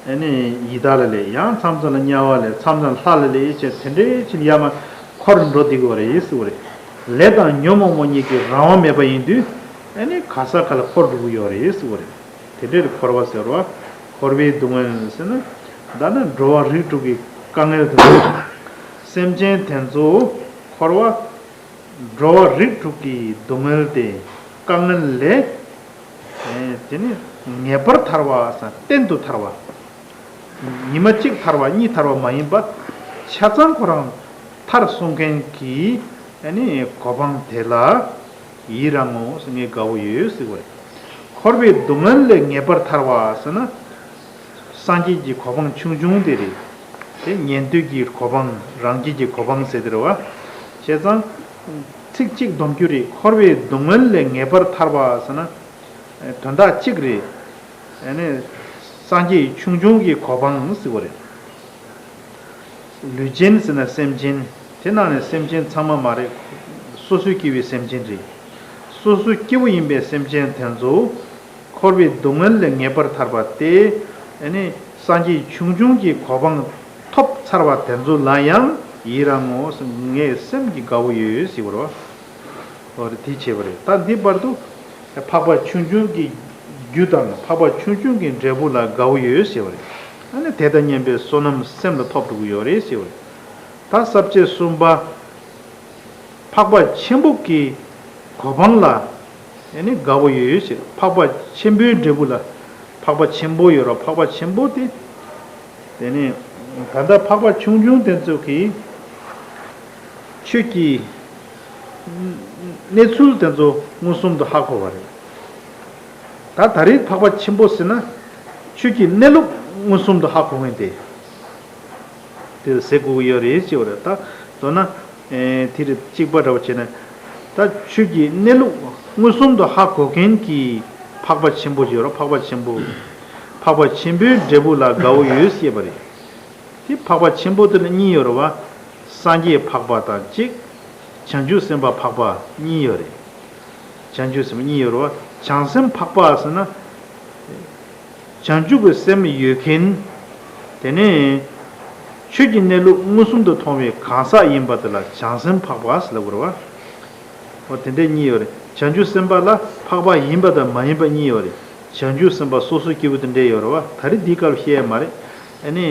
ཨ་ནི་ཡི་དྭགས་ལ་ལས། ཡང་མཚམས་མཚམས་ལ་དམྱལ་བ་ལས། མཚམས་མཚམས་ལྷ་ལ་ལས་བྱས། དེ་འདྲའི་ཕྱིར་ཡར་མར་འཁོར་འགྲོ་བསྡད་ཀྱི་ཡོད་རེད་ཟེར་བ་རེད། ལས་དང་ཉོན་མོངས་པ་གཉིས་ཀྱི་རང་དབང་མེད་པ་ཡིན་དུས། ཨ་ནི་ག་ས་ག་ལ་འཁོར་འགྲོ་གི་ཡོད་རེད་ཟེར་བ་རེད། དེ་འདྲའི་འཁོར་བ་ཟེར་བ། འཁོར་བའི་སྡུག་བསྔལ་ཟེར་ན། ད་ནི་འགྲོ་བ་རིགས་དྲུག་གི་དཀའ་ངལ་དེ་ཚོ། སེམས་ཅན་དེ་ཚོ་འཁོར་བ། འགྲོ་བ་རིགས་དྲུག་གི་སྡུག་བསྔལ་དེ། དཀའ་ངལ་ལས། ཨེ། དེ་ནི་ངེས་པར་ཐར་བ་ཟེར། གཏན་དུ་ཐར་བ། ཉི་མ་གཅིག་ཐར་བ་གཉིས་ཐར་བ་མ་ཡིན་པ། ཆ་ཚང་ཁོ་རང་ཐར་སོང་མཁན་གྱི། ཨ་ནི་གོ་འཕང་དེ་ལ་ཡི་རང་ངོ་ཟེར། ངས་དགའ་བོ་ཡོད་ཟེར་བ་རེད། འཁོར་བའི་སྡུག་བསྔལ་ལས་ངེས་པར་ཐར་བ་ཟེར་ན། སངས་རྒྱས་ཀྱི་གོ་འཕང་ཆུང་ཆུང་དེ་རེད། དེ་ཉན་ཐོས་ཀྱི་གོ་འཕང་། རང་རྒྱལ་གྱི་གོ་འཕང་ཟེར་དེ་རེད་བ། བྱས་ཙང་། ཚིག་གཅིག་སྡོམ་རྒྱུ་རེད། འཁོར་བའི་སྡུག་བསྔལ་ལས་ངེས་པར་ཐར་བ་ཟེར་ན། དོན་དག་གཅིག་རེད། ཨ་ནི་སངས་རྒྱས་ཆུང་ཆུང་གི་གོ་འཕང་ཟེར་བ་རེད། ལུས་ཅན་ཟེར་ན་སེམས་ཅན། དེ་ནང་ནས་སེམས་ཅན་ཚང་མ་མ་རེད། སོ་སོའི་སྐྱེ་བོའི་སེམས་ཅན་རེད། སོ་སོའི་སྐྱེ་བོ་ཡིན་པའི་སེམས་ཅན་དེ་ཚོ། འཁོར་བའི་སྡུག་བསྔལ་ལས་ངེས་པར་ཐར་པ་སྟེ། ཨ་ནི་སངས་རྒྱས་ཆུང་ཆུང་གི་གོ་འཕང་ཐོབ་ཚར་བ་དེ་ཚོ་ལ་ཡང་ཡི་རང་ངོ་ཟེར། ངའི་སེམས་ཀྱི་དགའ་བོ་ཡོད་ཟེར་བ་རེད། འོ་རེད། དེ་བྱས་པ་རེད། ད་འདི་བར་དུ་འཕགས་པ་ཆུང་ཆུང་གི་རྒྱུ་དང་། འཕགས་པ་ཆུང་ཆུང་གི་འབྲས་བུ་ལ་དགའ་བོ་ཡོད་ཟེར་བ་རེད། ཨ་ནི་དེ་དང་མཉམ་པའི་བསོད་ནམས་སེམས་ལ་ཐོབ་འགྲོ་གི་ཡོད་རེད་ཟེར་བ་རེད། ད་ས་བཅད་གསུམ་པ། འཕགས་པ་ཆེན་པོ་གི་གོ་འཕང་ལ་ཨ་ནི་དགའ་བོ་ཡོད་ཟེར། འཕགས་པ་ཆེན་པོའི་འབྲས་བུ་ལ། འཕགས་པ་ཆེན་པོ་ཡོད་རེད། འཕགས་པ་ཆེན་པོ་དེ། དེ་ནས་ད་ལྟ་འཕགས་པ་ཆུང་ཆུང་དེ་ཚོ་གིས་ཆོས་ཀྱི་གནས་ཚུལ་དེ་ཚོ་མངོན་སུམ་དུ་ཧ་གོ་བ་རེད། ད་ད་རེས་འཕགས་པ་ཆེན་པོ་ཟེར་ན། ཆོས་ཀྱི་གནས་ལུགས་མངོན་སུམ་དུ་ཧ་གོ་མཁན་དེ། དེ་ཟེར་དགོས་ཀྱི་ཡོད་རེད་ཅེས་པ་རེད། ད་མདོར་ན། ཨེ། དེ་རེད། གཅིག་པ་འདྲ་བོ་བྱས་ན། ད་ཆོས་ཀྱི་གནས་ལུགས་མངོན་སུམ་དུ་ཧ་གོ་མཁན་གྱི་འཕགས་པ་ཆེན་པོ་ཡོད་རེད། འཕགས་པ་ཆེན་པོ། འཕགས་པ་ཆེན་པོའི་འབྲས་བུ་ལ་དགའ་བོ་ཡོད་ཅེས་པ་རེད། དེ་འཕགས་པ་ཆེན་པོ་དེ་ལ་གཉིས་ཡོད་རེད་བ། སངས་རྒྱས་འཕགས་པ་དང་གཅིག། བྱང་ཆུབ་སེམས་དཔའ་འཕགས་པ་གཉིས་ཡོད་རེད། བྱང་ཆུབ་སེམས་དཔའ་གཉིས་ཡོད་རེད་བ། བྱང་སེམས་འཕགས་པ་ཟེར་ན། བྱང་ཆུབ་ཀྱི་སེམས་ཡོད་མཁན། དེ་ནས་ཆོས་ཀྱི་གནས་ལུགས་མངོན་སུམ་དུ་མཐོང་བའི་གང་ཟག་ཡིན་པ་དེ་ལ་བྱང་སེམས་འཕགས་པ་ཟེར་ལབ་དགོས་རེད་བ། འོ་དེ་འདྲའི་གཉིས་ཡོད་རེད། བྱང་ཆུབ་སེམས་དཔའ་ལ་འཕགས་པ་ཡིན་པ་དང་མ་ཡིན་པ་གཉིས་ཡོད་རེད། བྱང་ཆུབ་སེམས་དཔའ་སོ་སོ་སྐྱེ་བོ་དེ་འདྲའི་ཡོད་རེད་བ། ད་རེས་འདིའི་སྐབས་བཤད་ཡ་མ་རེད། ཨ་ནི།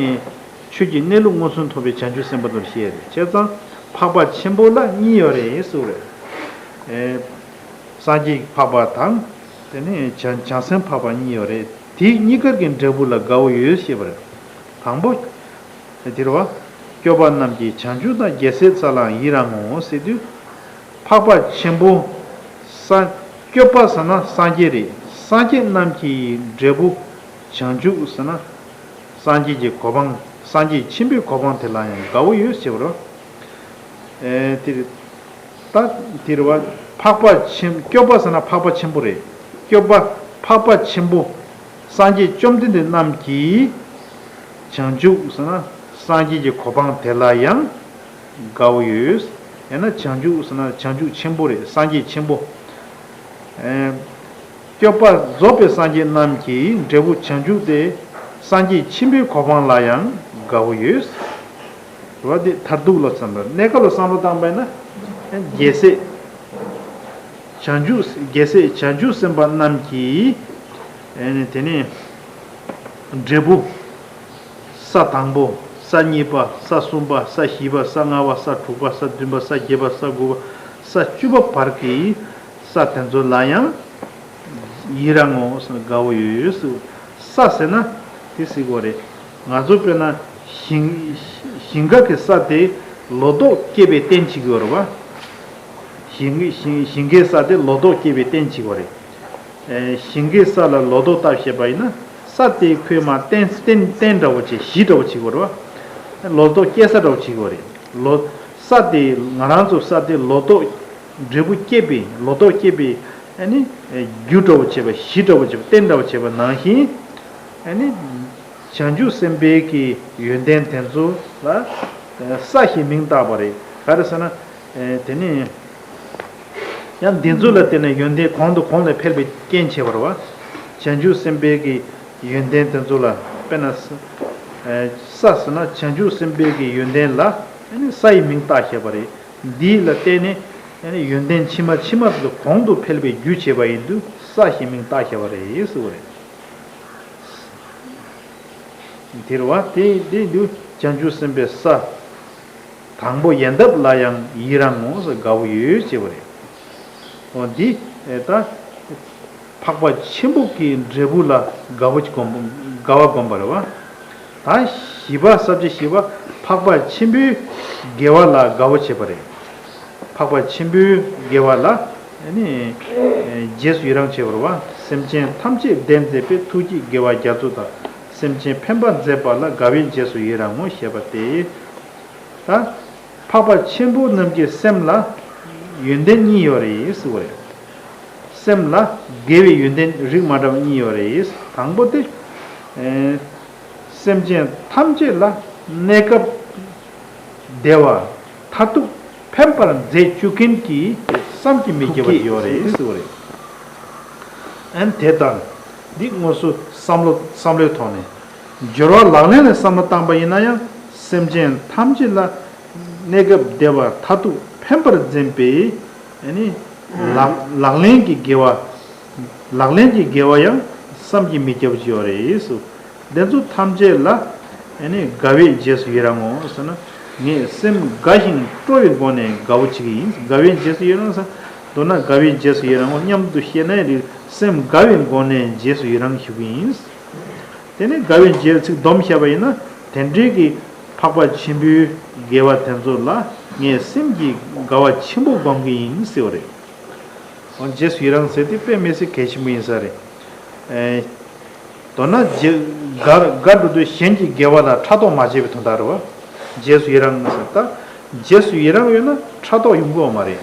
ཆོས་ཀྱི་གནས་ལུགས་མངོན་སུམ་མཐོང་བའི་བྱང་ཆུབ་སེམས་དཔའ་དེ་ལ་བཤད་ཡ་རེད། བྱས་ཙང་འཕགས་པ་ཆེན་པོ་ལ་གཉིས་ཡོད་རེད་ཟེར་བ་རེད། ཨེ། སངས་རྒྱས་འཕགས་པ་དང་། དེ་ནས་བྱང་བྱང་སེམས་འཕགས་པ་གཉིས་ཡོད་རེད། དེ་གཉིས་ཀར་གྱི་འབྲས་བུ་ལ་དགའ་བོ་ཡོད་ཞེས་པ་རེད། དང་པོ། དེ་རེད་བ། སྐྱོབ་པ་རྣམས་ཀྱི་བྱང་ཆུབ་དང་། རྒྱལ་སྲས་ཚ་ལའང་ཡི་རང་ངོ་། ཟེར་དུས། འཕགས་པ་ཆེན་པོ། ས། སྐྱོབ་པ་ཟེར་ན་སངས་རྒྱས་རེད། སངས་རྒྱས་རྣམས་ཀྱི་འབྲས་བུ། བྱང་ཆུབ་ཟེར་ན། སངས་རྒྱས་ཀྱི་གོ་འཕང་། སངས་རྒྱས་ཆེན་པོའི་གོ་འཕང་དེ་ལ་ཡང་དགའ་བོ་ཡོད་ཟེར་བ་རེད། ཨེ། དེ་རེད། ད་དེ་རེད་བ། འཕགས་པ་ཆེན། སྐྱོབ་པ་ཟེར་ན་འཕགས་པ་ཆེན་པོ་རེད། སྐྱོབ་པ། འཕགས་པ་ཆེན་པོ། སངས་རྒྱས་བཅོམ་ལྡན་འདས་རྣམས་ཀྱི། བྱང་ཆུབ་ཟེར་ན་སངས་རྒྱས་ཀྱི་གོ་འཕང་དེ་ལ་ཡང་དགའ་བོ་ཡོད། ཡང་ན་བྱང་ཆུབ་ཟེར་ན་བྱང་ཆུབ་ཆེན་པོ་རེད། སངས་རྒྱས་ཆེན་པོ། ཨེ། སྐྱོབ་པ་རྫོགས་པའི་སངས་རྒྱས་རྣམས་ཀྱི་འབྲས་བུ་བྱང་ཆུབ་སྟེ། སངས་རྒྱས་ཆེན་པོའི་གོ་འཕང་ལ་ཡང་དགའ་བོ་ཡོད། རེད་བ། དེ་མཐར་ཐུག་ལ་བསམ་པ། གནས་སྐབས་ལ་བསམ་བློ་བཏང་པ་ཡིན་ན། རྒྱལ་སྲས། བྱང་ཆུབ། རྒྱལ་སྲས་བྱང་ཆུབ་སེམས་དཔའ་རྣམས་ཀྱི། ཨེ་ནི་དེ་ནས་འབྲས་བུ། ས་དང་པོ། ས་གཉིས་པ། ས་གསུམ་པ། ས་བཞི་པ། ས་ལྔ་པ། ས་དྲུག་པ། ས་བདུན་པ། ས་བརྒྱད་པ། ས་དགུ་པ། ས་བཅུ་པ་བར་གྱི་ས་དེ་ཚོ་ལ་ཡང་ཡི་རང་ངོ་ཟེར་ན་དགའ་བོ་ཡོད་ཟེར། ས་ཟེར་ན་དེ་ཟེར་གོ་རེད། ང་ཚོ་དཔེར་ན་ཞིང་ ཞིང་ཁ་གི་ས་དེ་ལོ་ཏོག་སྐྱེས་པའི་རྟེན་བྱེད་ཀྱི་ཡོད་རེད་བ། ཞིང་ཞིང་ཞིང་ཁའི་ས་དེ་ལོ་ཏོག་སྐྱེས་པའི་རྟེན་བྱེད་ཀྱི་ཡོད་རེད། ཨེ། ཞིང་ཁའི་ས་ལ་ལོ་ཏོག་བཏབ་ཤེས་པ་ཡིན་ན། ས་དེ་ཁོས་མ་རྟེན་རྟེན་རྟེན་འདྲ་བོ་བྱེད། གཞི་འདྲ་བོ་བྱེད་ཀྱི་ཡོད་རེད་བ། ལོ་ཏོག་སྐྱེ་ས་འདྲ་བོ་བྱེད་ཀྱི་ཡོད་རེད། ལོ། ས་དེ་ང་རང་ཚོ་ས་དེ་ལོ་ཏོག་འབྲས་བུ་སྐྱེས་པའི་ལོ་ཏོག་སྐྱེས་པའི། ཨ་ནི། རྒྱུ་འདྲ་བོ་བྱེད་པ། གཞི་འདྲ་བོ་བྱེད་པ། རྟེན་འདྲ་བོ་བྱེད་པ་ནང་བཞིན། ཨ་ནི། བྱང་ཆུབ་སེམས་དཔའི་གི་ཡོན་ཏན་དེ་ཚོ་ལ་ས་ཞེས་མིང་བཏགས་པ་རེད། ག་རེ་ཟེར་ན། དེ་ནི་ཡང་འདི་ཚོ་ལ་བརྟེན་ནས་ཡོན་ཏན་གོང་དུ་གོང་ལས་འཕེལ་བའི་རྐྱེན་བྱེད་པ་རེད་བ། བྱང་ཆུབ་སེམས་དཔའི་གི་ཡོན་ཏན་དེ་ཚོ་ལ། དཔེར་ན་ས་ཟེར་ན་བྱང་ཆུབ་སེམས་དཔའི་གི་ཡོན་ཏན་ལ་ས་ཡི་མིང་བཏགས་བཞག་པ་རེད། འདི་ལ་བརྟེན་ནས་ཡོན་ཏན་ཕྱི་མ་ཕྱི་མ་དེ་ཚོ་གོང་དུ་འཕེལ་བའི་རྒྱུ་བྱེད་པ་ཡིན་དུས་ས་ཞེས་མིང་བཏགས་བཞག་པ་རེད་ཟེར་བ་རེད། དེ་རེད་བ། དེ་དེ་དུས་བྱང་ཆུབ་སེམས་དཔའི་ས། དང་པོ་ཡལ་འདབ་ལ་ཡང་ཡི་རང་ངོ་ཟེར། དགའ་བོ་ཡོད་ཅེས་པ་རེད། འོ་འདི་ད་འཕགས་པ་ཆེན་པོ་གི་འབྲས་བུ་ལ་དགའ་བོ་བསྒོམ། དགའ་བ་བསྒོམ་པ་རེད་བ། ད་བཞི་པ། ས་བཅད་བཞི་པ། འཕགས་པ་ཆེན་པོའི་དགེ་བ་ལ་དགའ་བོ་བྱེད་པ་རེད། འཕགས་པ་ཆེན་པོའི་དགེ་བ་ལ་ནི་རྗེས་སུ་ཡི་རང་བྱེད་པར་བ། སེམས་ཅན་ཐམས་ཅད་བདེར་མཛད་པའི། ཐུགས་ཀྱི་དགེ་བ་རྒྱ་མཚོ་ལྟར། སེམས་ཅན་ཕན་པར་མཛད་པ་ལ། དགའ་བས་རྗེས་སུ་ཡི་རང་ངོ་། ཞེས་པ་སྟེ། ད་འཕགས་པ་ཆེན་པོ་རྣམས་ཀྱི་སེམས་ལ་ཡོན་ཏན་གཉིས་ཡོད་རེད་ཟེར་བ་རེད། སེམས་ལ་དགེ་བའི་ཡོན་ཏན་རིགས་མ་འདྲ་བ་གཉིས་ཡོད་རེད། དང་པོ་དེ། སེམས་ཅན་ཐམས་ཅད་ལ་གནས་སྐབས་བདེ་བ་མཐར་ཐུག་ཕན་པར་མཛད་བཅུག་མཁན་གྱི་བསམ་གྱིས་མི་ཁྱབ་པ་ཡོད་རེད་ཟེར་བ་རེད། ཨན་དེ་ལྟར་འདི་དངོས་སུ་བསམ་བློ་བསམ་བློའི་ཐོག་ནས་སྦྱོར་བ་ལག་ལེན་ལ་བསམ་བློ་བཏང་པ་ཡིན་ན་ཡང་། སེམས་ཅན་ཐམས་ཅད་ལ་གནས་སྐབས་བདེ་བ་མཐར་ཐུག་ཕན་པར་འཛིན་པའི་ཨ་ནི་ལག་ལག་ལེན་གྱི་དགེ་བ། ལག་ལེན་གྱི་དགེ་བ་ཡང་བསམ་གྱིས་མི་ཁྱབ་པ་ཅིག་ཡོད་རེད་ཟེར། དེ་ཚོ་ཐམས་ཅད་ལ་ཨ་ནི་དགའ་བས་རྗེས་སུ་ཡི་རང་ངོ་ཟེར་ན། ངས་སེམས་དགའ་ཞིང་སྤྲོ་བའི་སྒོ་ནས་དགའ་བོ་བྱེད་ཀྱི་ཡིན། དགའ་བས་རྗེས་སུ་ཡི་རང་ཟེར། མདོར་ན་དགའ་བས་རྗེས་སུ་ཡི་རང་ངོ་སྙམ་དུ་ཤེས་ནའི་རེད། སེམས་དགའ་བའི་སྒོ་ནས་རྗེས་སུ་ཡི་རང་ཞུ་གི་ཡིན། དེ་ནས་དགའ་བའི་རྗེས་ཚིག་སྡོམ་བྱས་པ་ཡིན་ན། དེ་འདྲའི་གི་འཕགས་པ་ཆེན་པོའི་དགེ་བ་དེ་ཚོ་ལ་ངས་སེམས་ཀྱི་དགའ་བ་ཆེན་པོ་སྒོམ་གྱི་ཡིན་ཟེར་བ་རེད། འོ་རྗེས་སུ་ཡི་རང་ཟེར་དེ་དཔེ་མི་སྲིད་གལ་ཆེན་པོ་ཡིན་ས་རེད། ཨེ། མདོར་ན་རྗེ་དགའ་དགའ་འགྲོ་དུས་གཞན་གྱི་དགེ་བ་ལ་ཕྲག་དོག་མ་བྱེད་པའི་དོན་དག་རེད་བ། རྗེས་སུ་ཡི་རང་ཟེར་ད། རྗེས་སུ་ཡི་རང་ཡོད་ན་ཕྲག་དོག་ཡོང་གི་ཡོད་མ་རེད།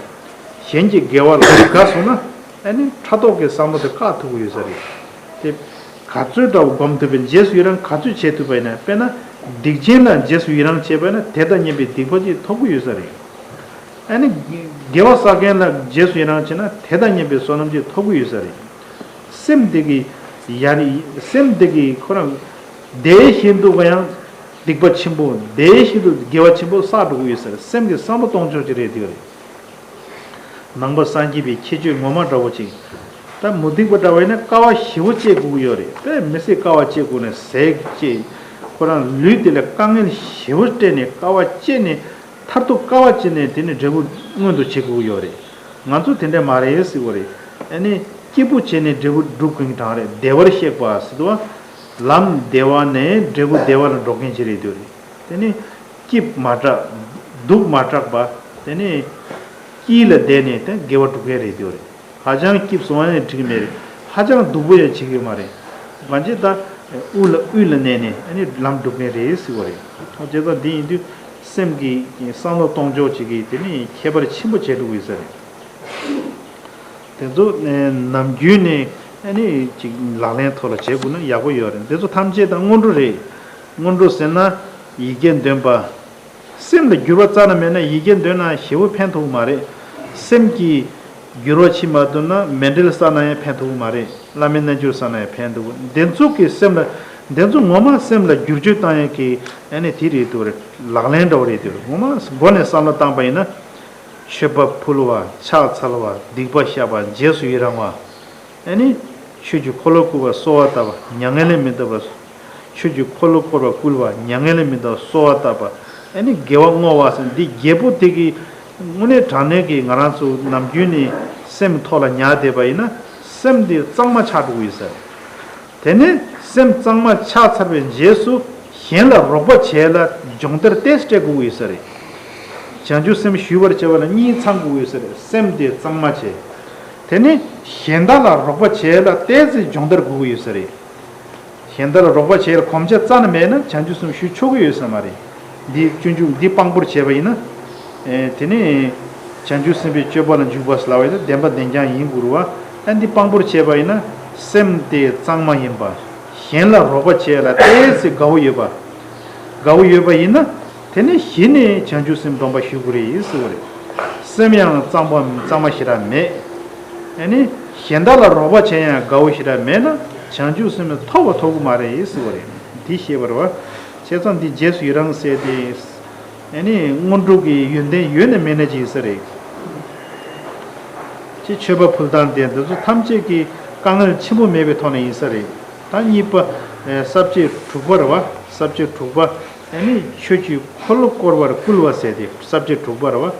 གཞན་གྱི་དགེ་བ་ལ་དགའ་སོང་ན། ཨ་ནི་ཕྲག་དོག་གི་བསམ་བློ་དེ་བཀག་ཐུབ་ཀྱི་ཡོད་ས་རེད། དེ་ག་ཚོད་འདྲ་བོ་སྒོམ་ཐུབ་པའི་རྗེས་སུ་ཡི་རང་ག་ཚོད་བྱེད་ཐུབ་པ་ཡིན་ན། དཔེར་ན་སྡིག་ཅན་ལ་རྗེས་སུ་ཡི་རང་བྱས་པ་ཡིན་ན་དེ་དང་མཉམ་པའི་སྡིག་པ་ཅིག་ཐོབ་ཀྱི་ཡོད་ས་རེད། ཨ་ནི་དགེ་བ་བསགས་མཁན་ལ་རྗེས་སུ་ཡི་རང་བྱས་ན་དེ་དང་མཉམ་པའི་བསོད་ནམས་ཅིག་ཐོབ་ཀྱི་ཡོད་ས་རེད། སེམས་དེ་གི་ཡར་སེམས་དེ་གི་ཁོ་རང་དེ་བཞིན་དུ་ག་ཡང་སྡིག་པ་ཆེན་པོ། དེ་བཞིན་དུ་དགེ་བ་ཆེན་པོ་བསགས་འགྲོ་གི་ཡོད་ས་རེད། སེམས་ཀྱི་བསམ་བློ་གཏོང་ཕྱོགས་ཅིག་རེད་དེ་རེད། ནང་པ་སངས་རྒྱས་པའི་ཁྱད་ཆོས་ངོ་མ་འདྲ་བོ་ཅིག་ད་མུ་སྟེགས་པ་འདྲ་བ་ཡིན་ན་དཀའ་བ་ཞེ་པོ་སྤྱད་དགོས་ཀྱི་ཡོད་རེད། དཔེ་མི་སྲིད་དཀའ་བ་སྤྱད་དགོས་ནས་ཟས་བཅད། ཁོ་རང་ལུས་དེ་ལ་དཀའ་ངལ་ཞེ་པོ་སྤྲད་ནས་དཀའ་བ་སྤྱད་ནས་མཐར་ཐུག་དཀའ་བ་སྤྱད་ནས་དེ་ནས་འབྲས་བུ་མངོན་དུ་བྱེད་དགོས་ཀྱི་ཡོད་རེད། ང་ཚོ་དེ་འདྲ་མ་རེད་ཟེར་བ་རེད། ཨ་ནི་སྐྱིད་པོ་བྱས་ནས་འབྲས་བུ་སྒྲུབ་དགོས་ཀྱི་གྲངས་རེད། བདེ་བར་གཤེགས་པ་ཟེར་དུས། ལམ་བདེ་བ་ནས་འབྲས་བུ་བདེ་བ་ལ་འགྲོ་མཁན་ཅིག་རེད་འདུག་རེད། དེ་ནི་སྐྱིད་མ་སྐྲག་སྡུག་མ་སྐྲག་པ། དེ་ནི་སྐྱིད་ལ་བསྡད་ནས་དེ་དགེ་བ་སྒྲུབ་མཁན་རེད་འདུག་རེད། ཧ་ཅང་སྐྱིད་སོང་བ་ཡང་འགྲིག་གི་མེད་རེད། ཧ་ཅང་སྡུག་པོ་ཡང་བྱེད་ཀྱི་མ་རེད། གང་ཅི་ད་དབུས་ལ་དབུས་ལ་གནས་ནས་ཨ་ནི་ལམ་སྒྲུབ་མཁན་རེད་ཟེར་བ་རེད། བྱས་ཙང་འདི་ཡིན་དུས་སེམས་ཀྱི་བསམ་བློ་གཏོང་ཕྱོགས་ཅིག་གིས་དེ་ནི་ཁྱད་པར་ཆེན་པོ་བྱེད་འགྲོ་གི་ཡོད་ས་རེད། དེ་ཚོ་ནམ་རྒྱུན་ནས་ཨ་ནི་ཅིག་ལག་ལེན་ཐོག་ལ་བྱེད་དགོས་ན་ཡག་པོ་ཡོད་རེད། འདི་ཚོ་ཐམས་ཅད་ད་སྔོན་འགྲོ་རེད། སྔོན་འགྲོ་ཟེར་ན་ཡིག་བརྒྱ་འདོན་པ། སེམས་ལ་འགྱུར་བ་རྩ་ནས་མེད་ན་ཡིག་བརྒྱ་འདོན་ན་ཞེ་པོ་ཕན་ཐོགས་མ་རེད། སེམས་ཀྱི་འགྱུར་བ་ཕྱིན་མ་ཐུབ་ན་མཎྜལ་བསགས་ན་ཡང་ཕན་ཐོགས་མ་རེད། བླ་མའི་རྣལ་འབྱོར་བསགས་ན་ཡང་ཕན་ཐོགས། འདི་ཚོ་གི་སེམས་ལ་འདི་ཚོ་ངོ་མ་སེམས་ལ་བསྒྱུར་བཅོས་བཏང་ཡག་གི་ཨ་ནི་དེ་རེད་འདུག་རེད། ལག་ལེན་འདྲ་བོ་རེད་འདུག་རེད། ངོ་མ་སྒོ་ནས་བསམ་བློ་བཏང་པ་ཡིན་ན། མཆོད་པ་ཕུལ་བ། ཕྱག་འཚལ་བ། སྡིག་པ་བཤགས་པ། རྗེས་སུ་ཡི་རང་བ། ཨ་ནི། ཆོས་ཀྱི་འཁོར་ལོ་བསྐོར་བ། གསོལ་བ་བཏབ་པ། མྱ་ངན་ལས་མི་འདའ་བ། ཆོས་ཀྱི་འཁོར་ལོ་བསྐོར་བ་བསྐུལ་བ། མྱ་ངན་ལས་མི་འདའ་བ། གསོལ་བ་བཏབ་པ། ཨ་ནི་དགེ་བ་བསྔོ་བ་ཟེར་འདི་བརྒྱད་པོ་དེ་གི་དངོས་གནས་དྲང་གནས་ཀྱི་ང་རང་ཚོ་ནམ་རྒྱུན་ནས་སེམས་ཐོག་ལ་ཉར་བསྡད་པ་ཡིན་ན་སེམས་འདི་གཙང་མ་ཆགས་འགྲོ་གི་ཡོད་ས་རེད། དེ་ནས་སེམས་གཙང་མ་ཆགས་ཚར་བའི་རྗེས་སུ་ གཞན་ལ་རོགས་པ་བྱས་ལ་སྦྱོང་བརྡར་ཏོག་ཙམ་སྤྲད་དགོས་ཀྱི་ཡོད་ས་རེད། བྱང་ཆུབ་སེམས་ཞུ་བར་བྱ་བ་ལ་གཉིས་ཚང་དགོས་ཀྱི་ཡོད་ས་རེད། སེམས་དེ་གཙང་མ་བྱས། དེ་ནས་གཞན་དག་ལ་རོགས་པ་བྱས་ལ་ཏོག་ཙམ་སྦྱོང་བརྡར་དགོས་ཀྱི་ཡོད་ས་རེད། གཞན་དག་ལ་རོགས་པ་བྱས་ལ་གོམས་ཆ་རྩ་ནས་མེད་ན་བྱང་ཆུབ་སེམས་ཞུ་ཆོག་གི་ཡོད་ས་མ་རེད། འདི་སྤྱོད་འཇུག་འདི་དཔང་པོར་བྱས་པ་ཡིན་ན། ཨེ་དེ་ནི་བྱང་ཆུབ་སེམས་དཔའི་སྤྱོད་པ་ལ་འཇུག་པ་ཟེར་ལབ་པ་ཡིན་ན་བདེན་པ་བདེན་རྐྱང་ཡིན་དགོས་རེད་བ། ཨ་འདི་དཔང་པོར་བྱས་པ་ཡིན་ན་སེམས་དེ་གཙང་མ་ཡིན་པ། གཞན་ལ་རོགས་པ་བྱས་ལ་ཏོག་ཙམ་དགའ་བོ་ཡོད་པ། དགའ་བོ་ཡོད་པ་ཡིན་ན། དེ་ནི་གཞི་ནས་བྱང་ཆུབ་སེམས་སྡོམ་པ་ཞུ་དགོས་རེད་ཟེར་བ་རེད། སེམས་ཡང་གཙང་པ་གཙང་མ་ཞེ་དྲག་མེད། ཨ་ནི་གཞན་དག་ལ་རོགས་པ་བྱས་ཡང་དགའ་བོ་ཞེ་དྲག་མེད་ན་བྱང་ཆུབ་སེམས་ཐོབ་པ་ཐོབ་ཀྱི་མ་རེད་ཟེར་བ་རེད། འདི་ཤེས་པ་རེད་བ། བྱས་ཙང་འདི་རྗེས་སུ་ཡི་རང་ཟེར་ཏེ། ཨ་ནི་སྔོན་འགྲོ་གི་ཡོན་ཏན་ཡོད་ན་མེད་ན་ཅིག་ཡིན་ས་རེད། ཅེས་མཆོད་པ་ཕུལ་སྟངས་དེ་འདི་ཚོ་ཐམས་ཅད་ཀྱི་དཀའ་ངལ་ཆེན་པོ་མེད་པའི་ཐོག་ནས་ཡིན་ས་རེད། ད་གཉིས་པ། ས་བཅད་དྲུག་པ་རེད་བ། ས་བཅད་དྲུག་པ། ཨ་ནི་ཆོས་ཀྱི་འཁོར་ལོ་བསྐོར་བར་བསྐུལ་བ་ཟེར་ཏེ་ས་བཅད་དྲུག་པ་རེད་བ།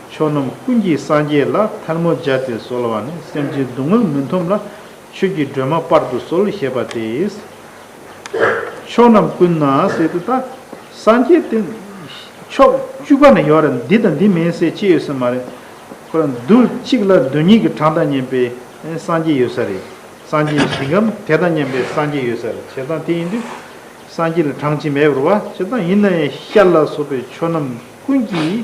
ཕྱོགས་རྣམས་ཀུན་གྱི་སངས་རྒྱས་ལ། ཐལ་མོ་སྦྱར་ཏེ་གསོལ་བ་ནི། སེམས་ཅན་སྡུག་བསྔལ་མི་མཐོང་ལ། ཆོས་ཀྱི་སྒྲོན་མ་སྤར་དུ་གསོལ་ཞེས་པ་སྟེ། ཕྱོགས་རྣམས་ཀུན་ན་ཟེར་དུས་ད། སངས་རྒྱས་དེ། ཕྱོགས་བཅུ་ཀ་ནས་ཡོད་རེད། འདི་དང་འདི་མིན་ཟེར་ཅི་ཡོད་ས་མ་རེད། ཁོ་རང་རྡུལ་གཅིག་ལ་རྡུལ་སྙེད་ཀྱི་གྲངས་དང་མཉམ་པའི་སངས་རྒྱས་ཡོད་ས་རེད། སངས་རྒྱས་ཞིང་ཁམས་དེ་དང་མཉམ་པའི་སངས་རྒྱས་ཡོད་ས་རེད། བྱས་ཙང་དེ་ཡིན་དུས། སངས་རྒྱས་ལ་གྲངས་ཅིག་མེད་པ་རེད་བ། བྱས་ཙང་ཡིན་ན་ཡང་ཤར་ལ་སོགས་པའི་ཕྱོགས་རྣམས་ཀུན་གྱི།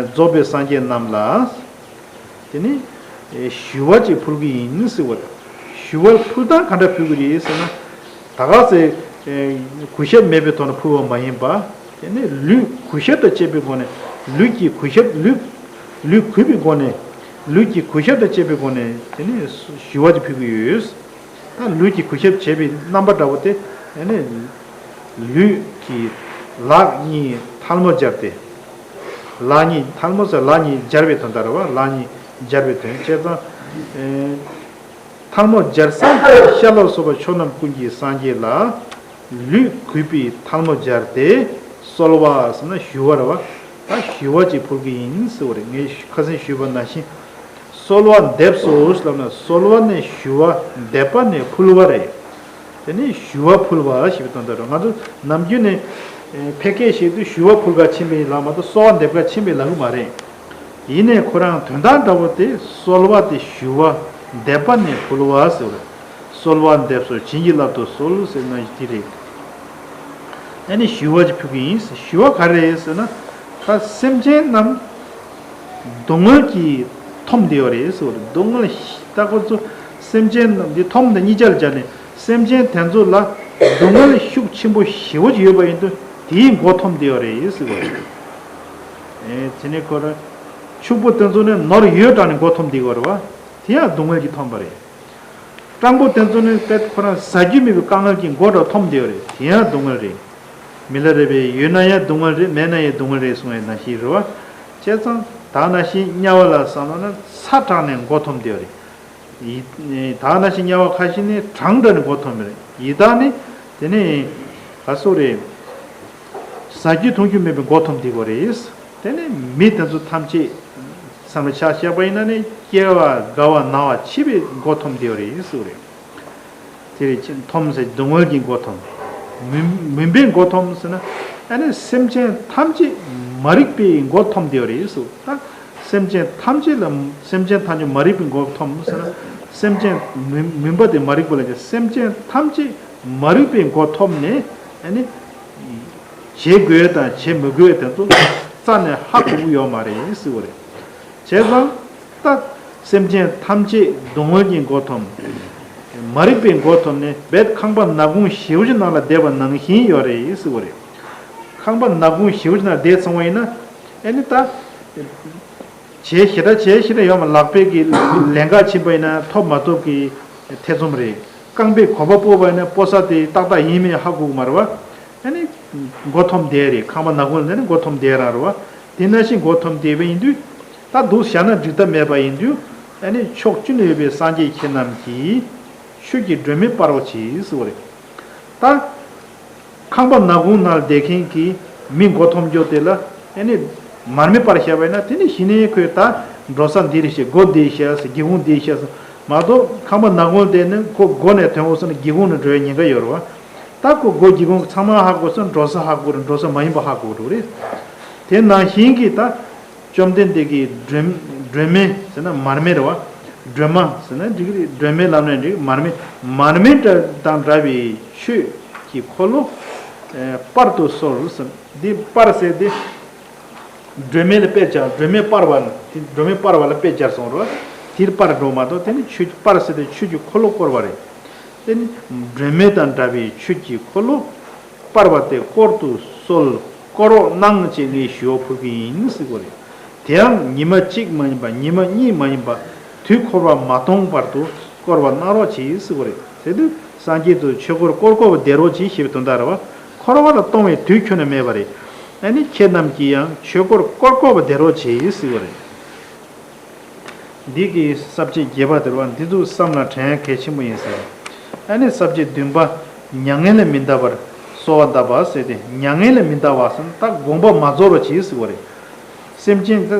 རྫོགས་པའི་སངས་རྒྱས་རྣམས་ལ། དེ་ནི། ཞུ་བ་ཅིག་ཕུལ་གྱི་ཡིན་ཟེར་བ་རེད། ཞུ་བ་ཕུལ་སྟངས་ག་འདྲ་ཕུལ་གྱི་རེད་ཟེར་ན། ད་ག་ཟེ། གུས་ཞབས་མེད་པའི་ཐོག་ནས་ཕུལ་བ་མ་ཡིན་པ། དེ་ནི་ལུས་གུས་ཞབས་དང་བཅས་པའི་སྒོ་ནས། ལུས་ཀྱི་གུས་ཞབས་ལུས། ལུས་གུས་པའི་སྒོ་ནས། ལུས་ཀྱི་གུས་ཞབས་དང་བཅས་པའི་སྒོ་ནས་དེ་ནི་ཞུ་བ་ཅིག་ཕུལ་གྱི་ཡོད། ད་ལུས་ཀྱི་གུས་ཞབས་བྱེད་པའི་རྣམ་པ་འདྲ་བོ་དེ། ཨ་ནི། ལུས་ཀྱི་ལག་གཉིས་ཐལ་མོ་སྦྱར་ཏེ། ལག་གཉིས་ཐལ་མོ་ཟེར་ལག་གཉིས་སྦྱར་བའི་དོན་དག་རེད་བ། ལག་གཉིས་སྦྱར་བའི་དོན་བྱས་ཙང་། ཨེ། ཐལ་མོ་སྦྱར་ས་ཤར་ལ་སོགས་པ་ཕྱོགས་རྣམས་ཀུན་གྱི་སངས་རྒྱས་ལ། ལུས་གུས་པས་ཐལ་མོ་སྦྱར་ཏེ། གསོལ་བ་ཟེར་ན་ཞུ་བ་རེད་བ། ད་ཞུ་བ་ཅིག་ཕུལ་གྱི་ཡིན་ཟེར་བ་རེད། ངས་ཁ་སང་ཞུས་པ་ནང་བཞིན། གསོལ་བ་འདེབས་སོ་ཞེས་ལབ་ན་གསོལ་བ་ནས་ཞུ་བ། འདེབས་པ་ནས་ཕུལ་བ་རེད། དེ་ནས་ཞུ་བ་ཕུལ་བ་ཞེས་པའི་དོན་དག་རེད། ང་ཚོ་ནམ་རྒྱུན་ནས་ཕལ་སྐད་བཤད་དུས་ཞུ་བ་ཕུལ་ག་ཕྱིན་པ་ཡིན་ལབ་མ་གཏོགས་གསོལ་བ་འདེབས་ག་ཕྱིན་པ་ཡིན་ལབ་གི་མ་རེད། ཡིན་ནའི་ཁོ་རང་དོན་དག་འདྲ་བོ་དེ་གསོལ་བ་དེ་ཞུ་བ། འདེབས་པ་ནས་ཕུལ་བ་ཟེར་བ་རེད། གསོལ་བ་འདེབས་སོ་བྱིན་གྱིས་བརླབ་ཏུ་གསོལ་ཟེར་ན་དེ་རེད། ཨ་ནི་ཞུ་བ་ཅིག་ཕུལ་གྱི་ཡིན། ཞུ་བ་ག་རེ་རེད་ཟེར་ན། ད་སེམས་ཅན་རྣམས་སྡུག་བསྔལ་གྱིས་འཐོམས་བསྡད་ཡོད་རེད་ཟེར་བ་རེད། སྡུག་བསྔལ་ད་ཁོ་ཚོ་སེམས་ཅན་རྣམས་འདི་འཐོམས་དང་གཉིས་ཆར་སྦྱར་ནས་སེམས་ཅན་དེ་ཚོ་ལ་སྡུག་བསྔལ་ཤུགས་ཆེན་པོ་ཞེ་པོ་ཅིག་ཡོད་པ་ཡིན་དུས་དེའི་མགོ་འཐོམས་བསྡད་ཡོད་རེད་ཟེར་བ་རེད། ཨེ་དེ་ནས་ཁོ་རང་ཕྱུག་པོ་དེ་ཚོ་ནི་ནོར་ཡོད་དྲགས་ནས་མགོ་འཐོམས་བསྡད་ཡོད་རེད་བ། དེ་ཡང་སྡུག་བསྔལ་གྱིས་འཐོམས་པ་རེད། སྤྲང་པོ་དེ་ཚོ་ནི་དཔེ་ཁོ་རང་ཟ་རྒྱུ་མེད་པའི་དཀའ་ངལ་གྱིས་མགོ་འདྲ་འཐོམས་བསྡད་ཡོད་རེད། དེ་ཡང་སྡུག་བསྔལ་རེད། མི་ལ་རས་པས་ཡོད་ན་ཡང་སྡུག་བསྔལ་རེད། མེད་ན་ཡང་སྡུག་བསྔལ་རེད་གསུངས་པའི་ནང་བཞིན་རེད་བ། བྱས་ཙང་ད་ནང་བཞིན་དམྱལ་བ་ལ་བསམ་བློ་ན་ཚ་དྲགས་ནས་མགོ་འཐོམས་བསྡད་ཡོད་རེད། ཡི་ད་ནང་བཞིན་དམྱལ་བ་ཁ་ཤས་ནི་གྲང་དྲགས་ནས་མགོ་འཐོམས་པ་རེད། ཡི་དྭགས་ནི་དེ་ནི་ག་སོ་རེད། ཟ་རྒྱུ་འཐུང་རྒྱུ་མེད་པའི་མགོ་འཐོམས་བསྡད་ཡོད་རེད། དེ་ནས་མི་དེ་ཚོ་ཐམས་ཅད་བསམ་བློ་ཆ་བཞག་པ་ཡིན་ན་ནི་སྐྱེ་བ་རྒ་བ་ན་བ་འཆི་བའི་མགོ་འཐོམས་བསྡད་ཡོད་རེད་ཟེར་བ་རེད། དེ་རེད་ཅེས་འཐོམས་ཟེར་སྡུག་བསྔལ་གྱི་མགོ་འཐོམས། མུན་མུན་པའི་མགོ་འཐོམས་ཟེར་ན། ཨ་ནི་སེམས་ཅན་ཐམས་ཅད་མ་རིག་པའི་མགོ་འཐོམས་བསྡད་ཡོད་རེད་ཟེར། ད་སེམས་ཅན་ཐམས་ཅད་ལ་སེམས་ཅན་ཐམས་ཅད་མ་རིག་པའི་མགོ་འཐོམས་ཟེར་ན། སེམས་ཅན་མུན་མུན་པ་དེ་མ་རིག་པ་ལ་སེམས་ཅན་ཐམས་ཅད་མ་རིག་པའི་མགོ་འཐོམས་ནས་ཨ་ནི། བྱེད་དགོས་དང་བྱེད་མི་དགོས་དེ་ཚོ་རྩ་ནས་ཧ་གོ་གི་ཡོད་མ་རེད་ཟེར་བ་རེད། བྱས་ཙང་། ད། སེམས་ཅན་ཐམས་ཅད་སྡུག་བསྔལ་གྱི་མགོ་འཐོམས། མ་རིག་པའི་མགོ་འཐོམས་ནས་རྦད་ཁང་པ་ནག་ཁུང་ཞེ་པོ་ཅིག་ནང་ལ་བསྡད་པ་ནང་བཞིན་ཡོད་རེད་ཟེར་བ་རེད། ཁང་པ་ནག་ཁུང་ཞེ་པོ་ཅིག་ནང་བསྡད་སོང་བ་ཡིན་ན། ཨེ་ནི་ད། བྱས་ཞེ་དྲག་བྱས་ཞེ་དྲག་ཡོད་མ་ལག་པས་ཀྱི་ལན་འགག་ཕྱིན་པ་ཡིན་ན་ཐོབ་མ་ཐོབ་ཀྱི་ཐེ་ཚོམ་རེད། རྐང་པས་གོམ་པ་སྤོས་པ་ཡིན་ན་སྤོ་ས་དེ་ཏག་ཏག་ཡིན་མིན་ཧ་གོ་གི་མ་རེད་བ། ཨ་ནི། མགོ་འཐོམས་བསྡད་རེད། ཁང་པ་ནག་ཁུང་ལ་ནི་མགོ་འཐོམས་བསྡད་རང་རེད་བ། དེ་ནང་བཞིན་མགོ་འཐོམས་བསྡད་པ་ཡིན་དུས། ད་འདུག་བཞག་ན་འགྲིག་ཐབས་མེད་པ་ཡིན་དུས། ཨ་ནི་ཕྱོགས་བཅུ་ན་ཡོད་པའི་སངས་རྒྱས་ཁྱེད་རྣམས་ཀྱིས། ཆོས་ཀྱི་སྒྲོན་མེ་སྤར་བ་གྱིས་ཟེར་བ་རེད། ད། ཁང་པ་ནག་ཁུང་ནང་བསྡད་མཁན་གྱི་མི་མགོ་འཐོམས་རྒྱུ་དེ་ལ་ཨ་ནི་མར་མེ་སྤར་བཞག་པ་ཡིན་ན་དེ་ནི་གཞི་ནས་ཁོས་ད་འགྲོ་ས་འདི་རེད་ཤག་སྒོ་འདི་ཤག་སྒེའུ་ཁུང་འདི་ཤག་མ་གཏོགས་ཁང་པ་ནག་ཁུང་བསྡད་ན་ཁོ་སྒོ་ནས་ཐོན་འོང་སོང་ན་སྒེའུ་ཁུང་ནས་འགྲོ་བའི་ཉེན་ཁ་ཡོད་རེད་བ། ད་ཁོ་སྒོ་སྒེའུ་ཁུང་ཚང་མ་ཧ་གོ་སོང་། འགྲོ་ས་ཧ་གོ་རེད། འགྲོ་ས་མ་ཡིན་པ་ཧ་གོ་འགྲོ་རེད། དེ་ནང་བཞིན་གྱི་ད་བཅོམ་ལྡན་འདས་ཀྱི་སྒྲོན་སྒྲོན་མེ་ཟེར་ན་མར་མེ་རེད་བ། སྒྲོན་མ་ཟེར་ན་འགྲིག་གི་རེད། སྒྲོན་མེ་ལབ་ན་འགྲིག་མར་མེ། མར་མེ་དང་འདྲ་བའི་ཆོས་ཀྱི་འཁོར་ལོ། ཨེ། སྤར་དུ་གསོལ་ཟེར། འདི་སྤར་ཟེར་དེ། སྒྲོན་མེ་ལ་དཔེ་སྦྱར། སྒྲོན་མེ་སྤར་བ་ནི་དེ་སྒྲོན་མེ་སྤར་བ་ལ་དཔེ་སྦྱར་སོང་རོ། དེར་སྤར་འགྲོ་མ་གཏོགས་དེ་ནི་ཆོས་སྤར་ཟེར་དེ་ཆོས་ཀྱི་འཁོར་ལོ་བསྐོར་བ་རེད། དེ་ནི་སྒྲོན་མེ་དང་འདྲ་བའི་ཆོས་ཀྱི་འཁོར་ལོ་སྤར་བ་དེ་བསྐོར་དུ་གསོལ། བསྐོར་རོགས་གནང་ཅེས་ངས་ཞུ་བ་ཕུལ་གྱི་ཡིན་ཟེར་གོ་རེད། དེའང་ཉི་མ་གཅིག་མ་ཡིན་པ། ཉི་མ་གཉིས་མ་ཡིན་པ། དུས་འཁོར་བ་མ་སྟོངས་བར་དུ་བསྐོར་བ་གནང་རོགས་གྱིས་ཟེར་གོ་རེད། དེ་དུས་སངས་རྒྱས་དུ་ཆོས་འཁོར་བསྐོར་བསྐོར་བ་བསྡད་རོགས་གྱིས་ཞེས་པའི་དོན་དག་རེད་བ། འཁོར་བ་ལ་གཏོང་བའི་དུས་ཁྱོན་ནས་མེད་པ་རེད། ཨ་ནི་ཁྱེད་རྣམས་ཀྱིས་ཡང་ཆོས་འཁོར་བསྐོར་བསྐོར་བ་བསྡད་རོགས་གྱིས་ཟེར་གོ་རེད། འདི་གི་ས་བཅད་བརྒྱད་པ་དེ་རེད་བ། འདི་ཚོ་བསམ་ལ་དྲན་ཡ་གལ་ཆེན་པོ་ཡིན་ཟེར། ཨ་ནི་ས་བཅད་བདུན་པ། མྱ་ངན་ལས་མི་འདའ་བར་གསོལ་བ་གདབ་པ་ཟེར་ཏེ། མྱ་ངན་ལས་མི་འདའ་བ་ཟེར་ན་ད་དགོངས་པ་མ་རྫོགས་རོགས་གྱིས་ཟེར་བ་རེད། སེམས་ཅན་ད་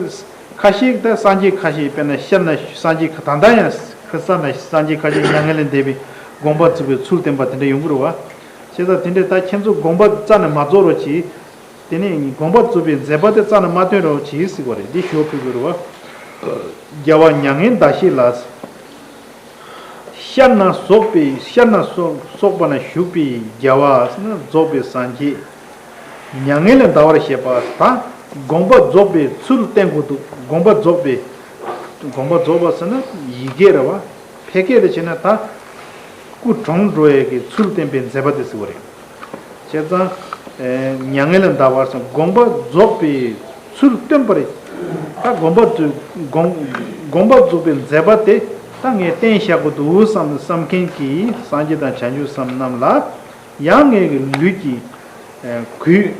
ཁ་ཤས་ད་སངས་རྒྱས་ཁ་ཤས། དཔེར་ན་ཤར་ན་སངས་རྒྱས་ཁ་ད་ལྟ་ཡང་ཁ་ས་ན་སངས་རྒྱས་ཁ་ཤས་མྱ་ངན་ལས་འདས་པའི་དགོངས་པ་རྫོགས་པའི་ཚུལ་བསྟན་པ་དེ་འདྲ་ཡོང་གི་རེད་བ། བྱས་ཙང་དེ་འདྲས་ད་ཁྱེད་ཚོ་དགོངས་པ་རྩ་ནས་མ་རྫོགས་རོགས་གྱིས། དེ་ནས་དགོངས་པ་རྫོགས་པའི་མཛད་པ་དེ་རྩ་ནས་མ་སྟོན་རོགས་གྱིས་ཟེར་བ་རེད། འདི་ཞུ་བ་ཕུལ་དགོས་རེད་བ། རྒྱལ་བ་མྱ་ངན་འདའ་ཞིང་ལ། ཤར་ན་སོགས་པའི། ཤར་ན་སོགས་པ་ན་བཞུགས་པའི་རྒྱལ་བ་ཟེར་ན་རྫོགས་པའི་སངས་རྒྱས། མྱ་ངན་ལས་འདའ་བར་བྱེད་པ་ད་དགོངས་པ་རྫོགས་པའི་ཚུལ་བསྟན་དགོས་འདུག་དགོངས་པ་རྫོགས་པའི། དགོངས་པ་རྫོགས་པ་ཟེར་ན་ཡི་གེ་རེད་བ། ཕལ་སྐད་དུ་བྱས་ན་ད་སྐུ་གྲོངས་འགྲོ་ཡས་ཀྱི་ཚུལ་བསྟན་པའི་མཛད་པ་དེ་ཟེར་བ་རེད། བྱས་ཙང་། ཨེ། མྱ་ངན་ལས་འདའ་བར་སོང་། དགོངས་པ་རྫོགས་པའི་ཚུལ་སྟོན་པ་རེད། ད་དགོངས་པ་རྫོགས། དགོངས་དགོངས་པ་རྫོགས་པའི་མཛད་པ་དེ་ད་ངས་བསྟན་བཞག་དགོས་འདུག་བསམ་བསམ་མཁན་གྱི་སངས་རྒྱས་དང་བྱང་ཆུབ་སེམས་རྣམས་ལ་ཡང་ངས་ལུས་ཀྱི་གུས།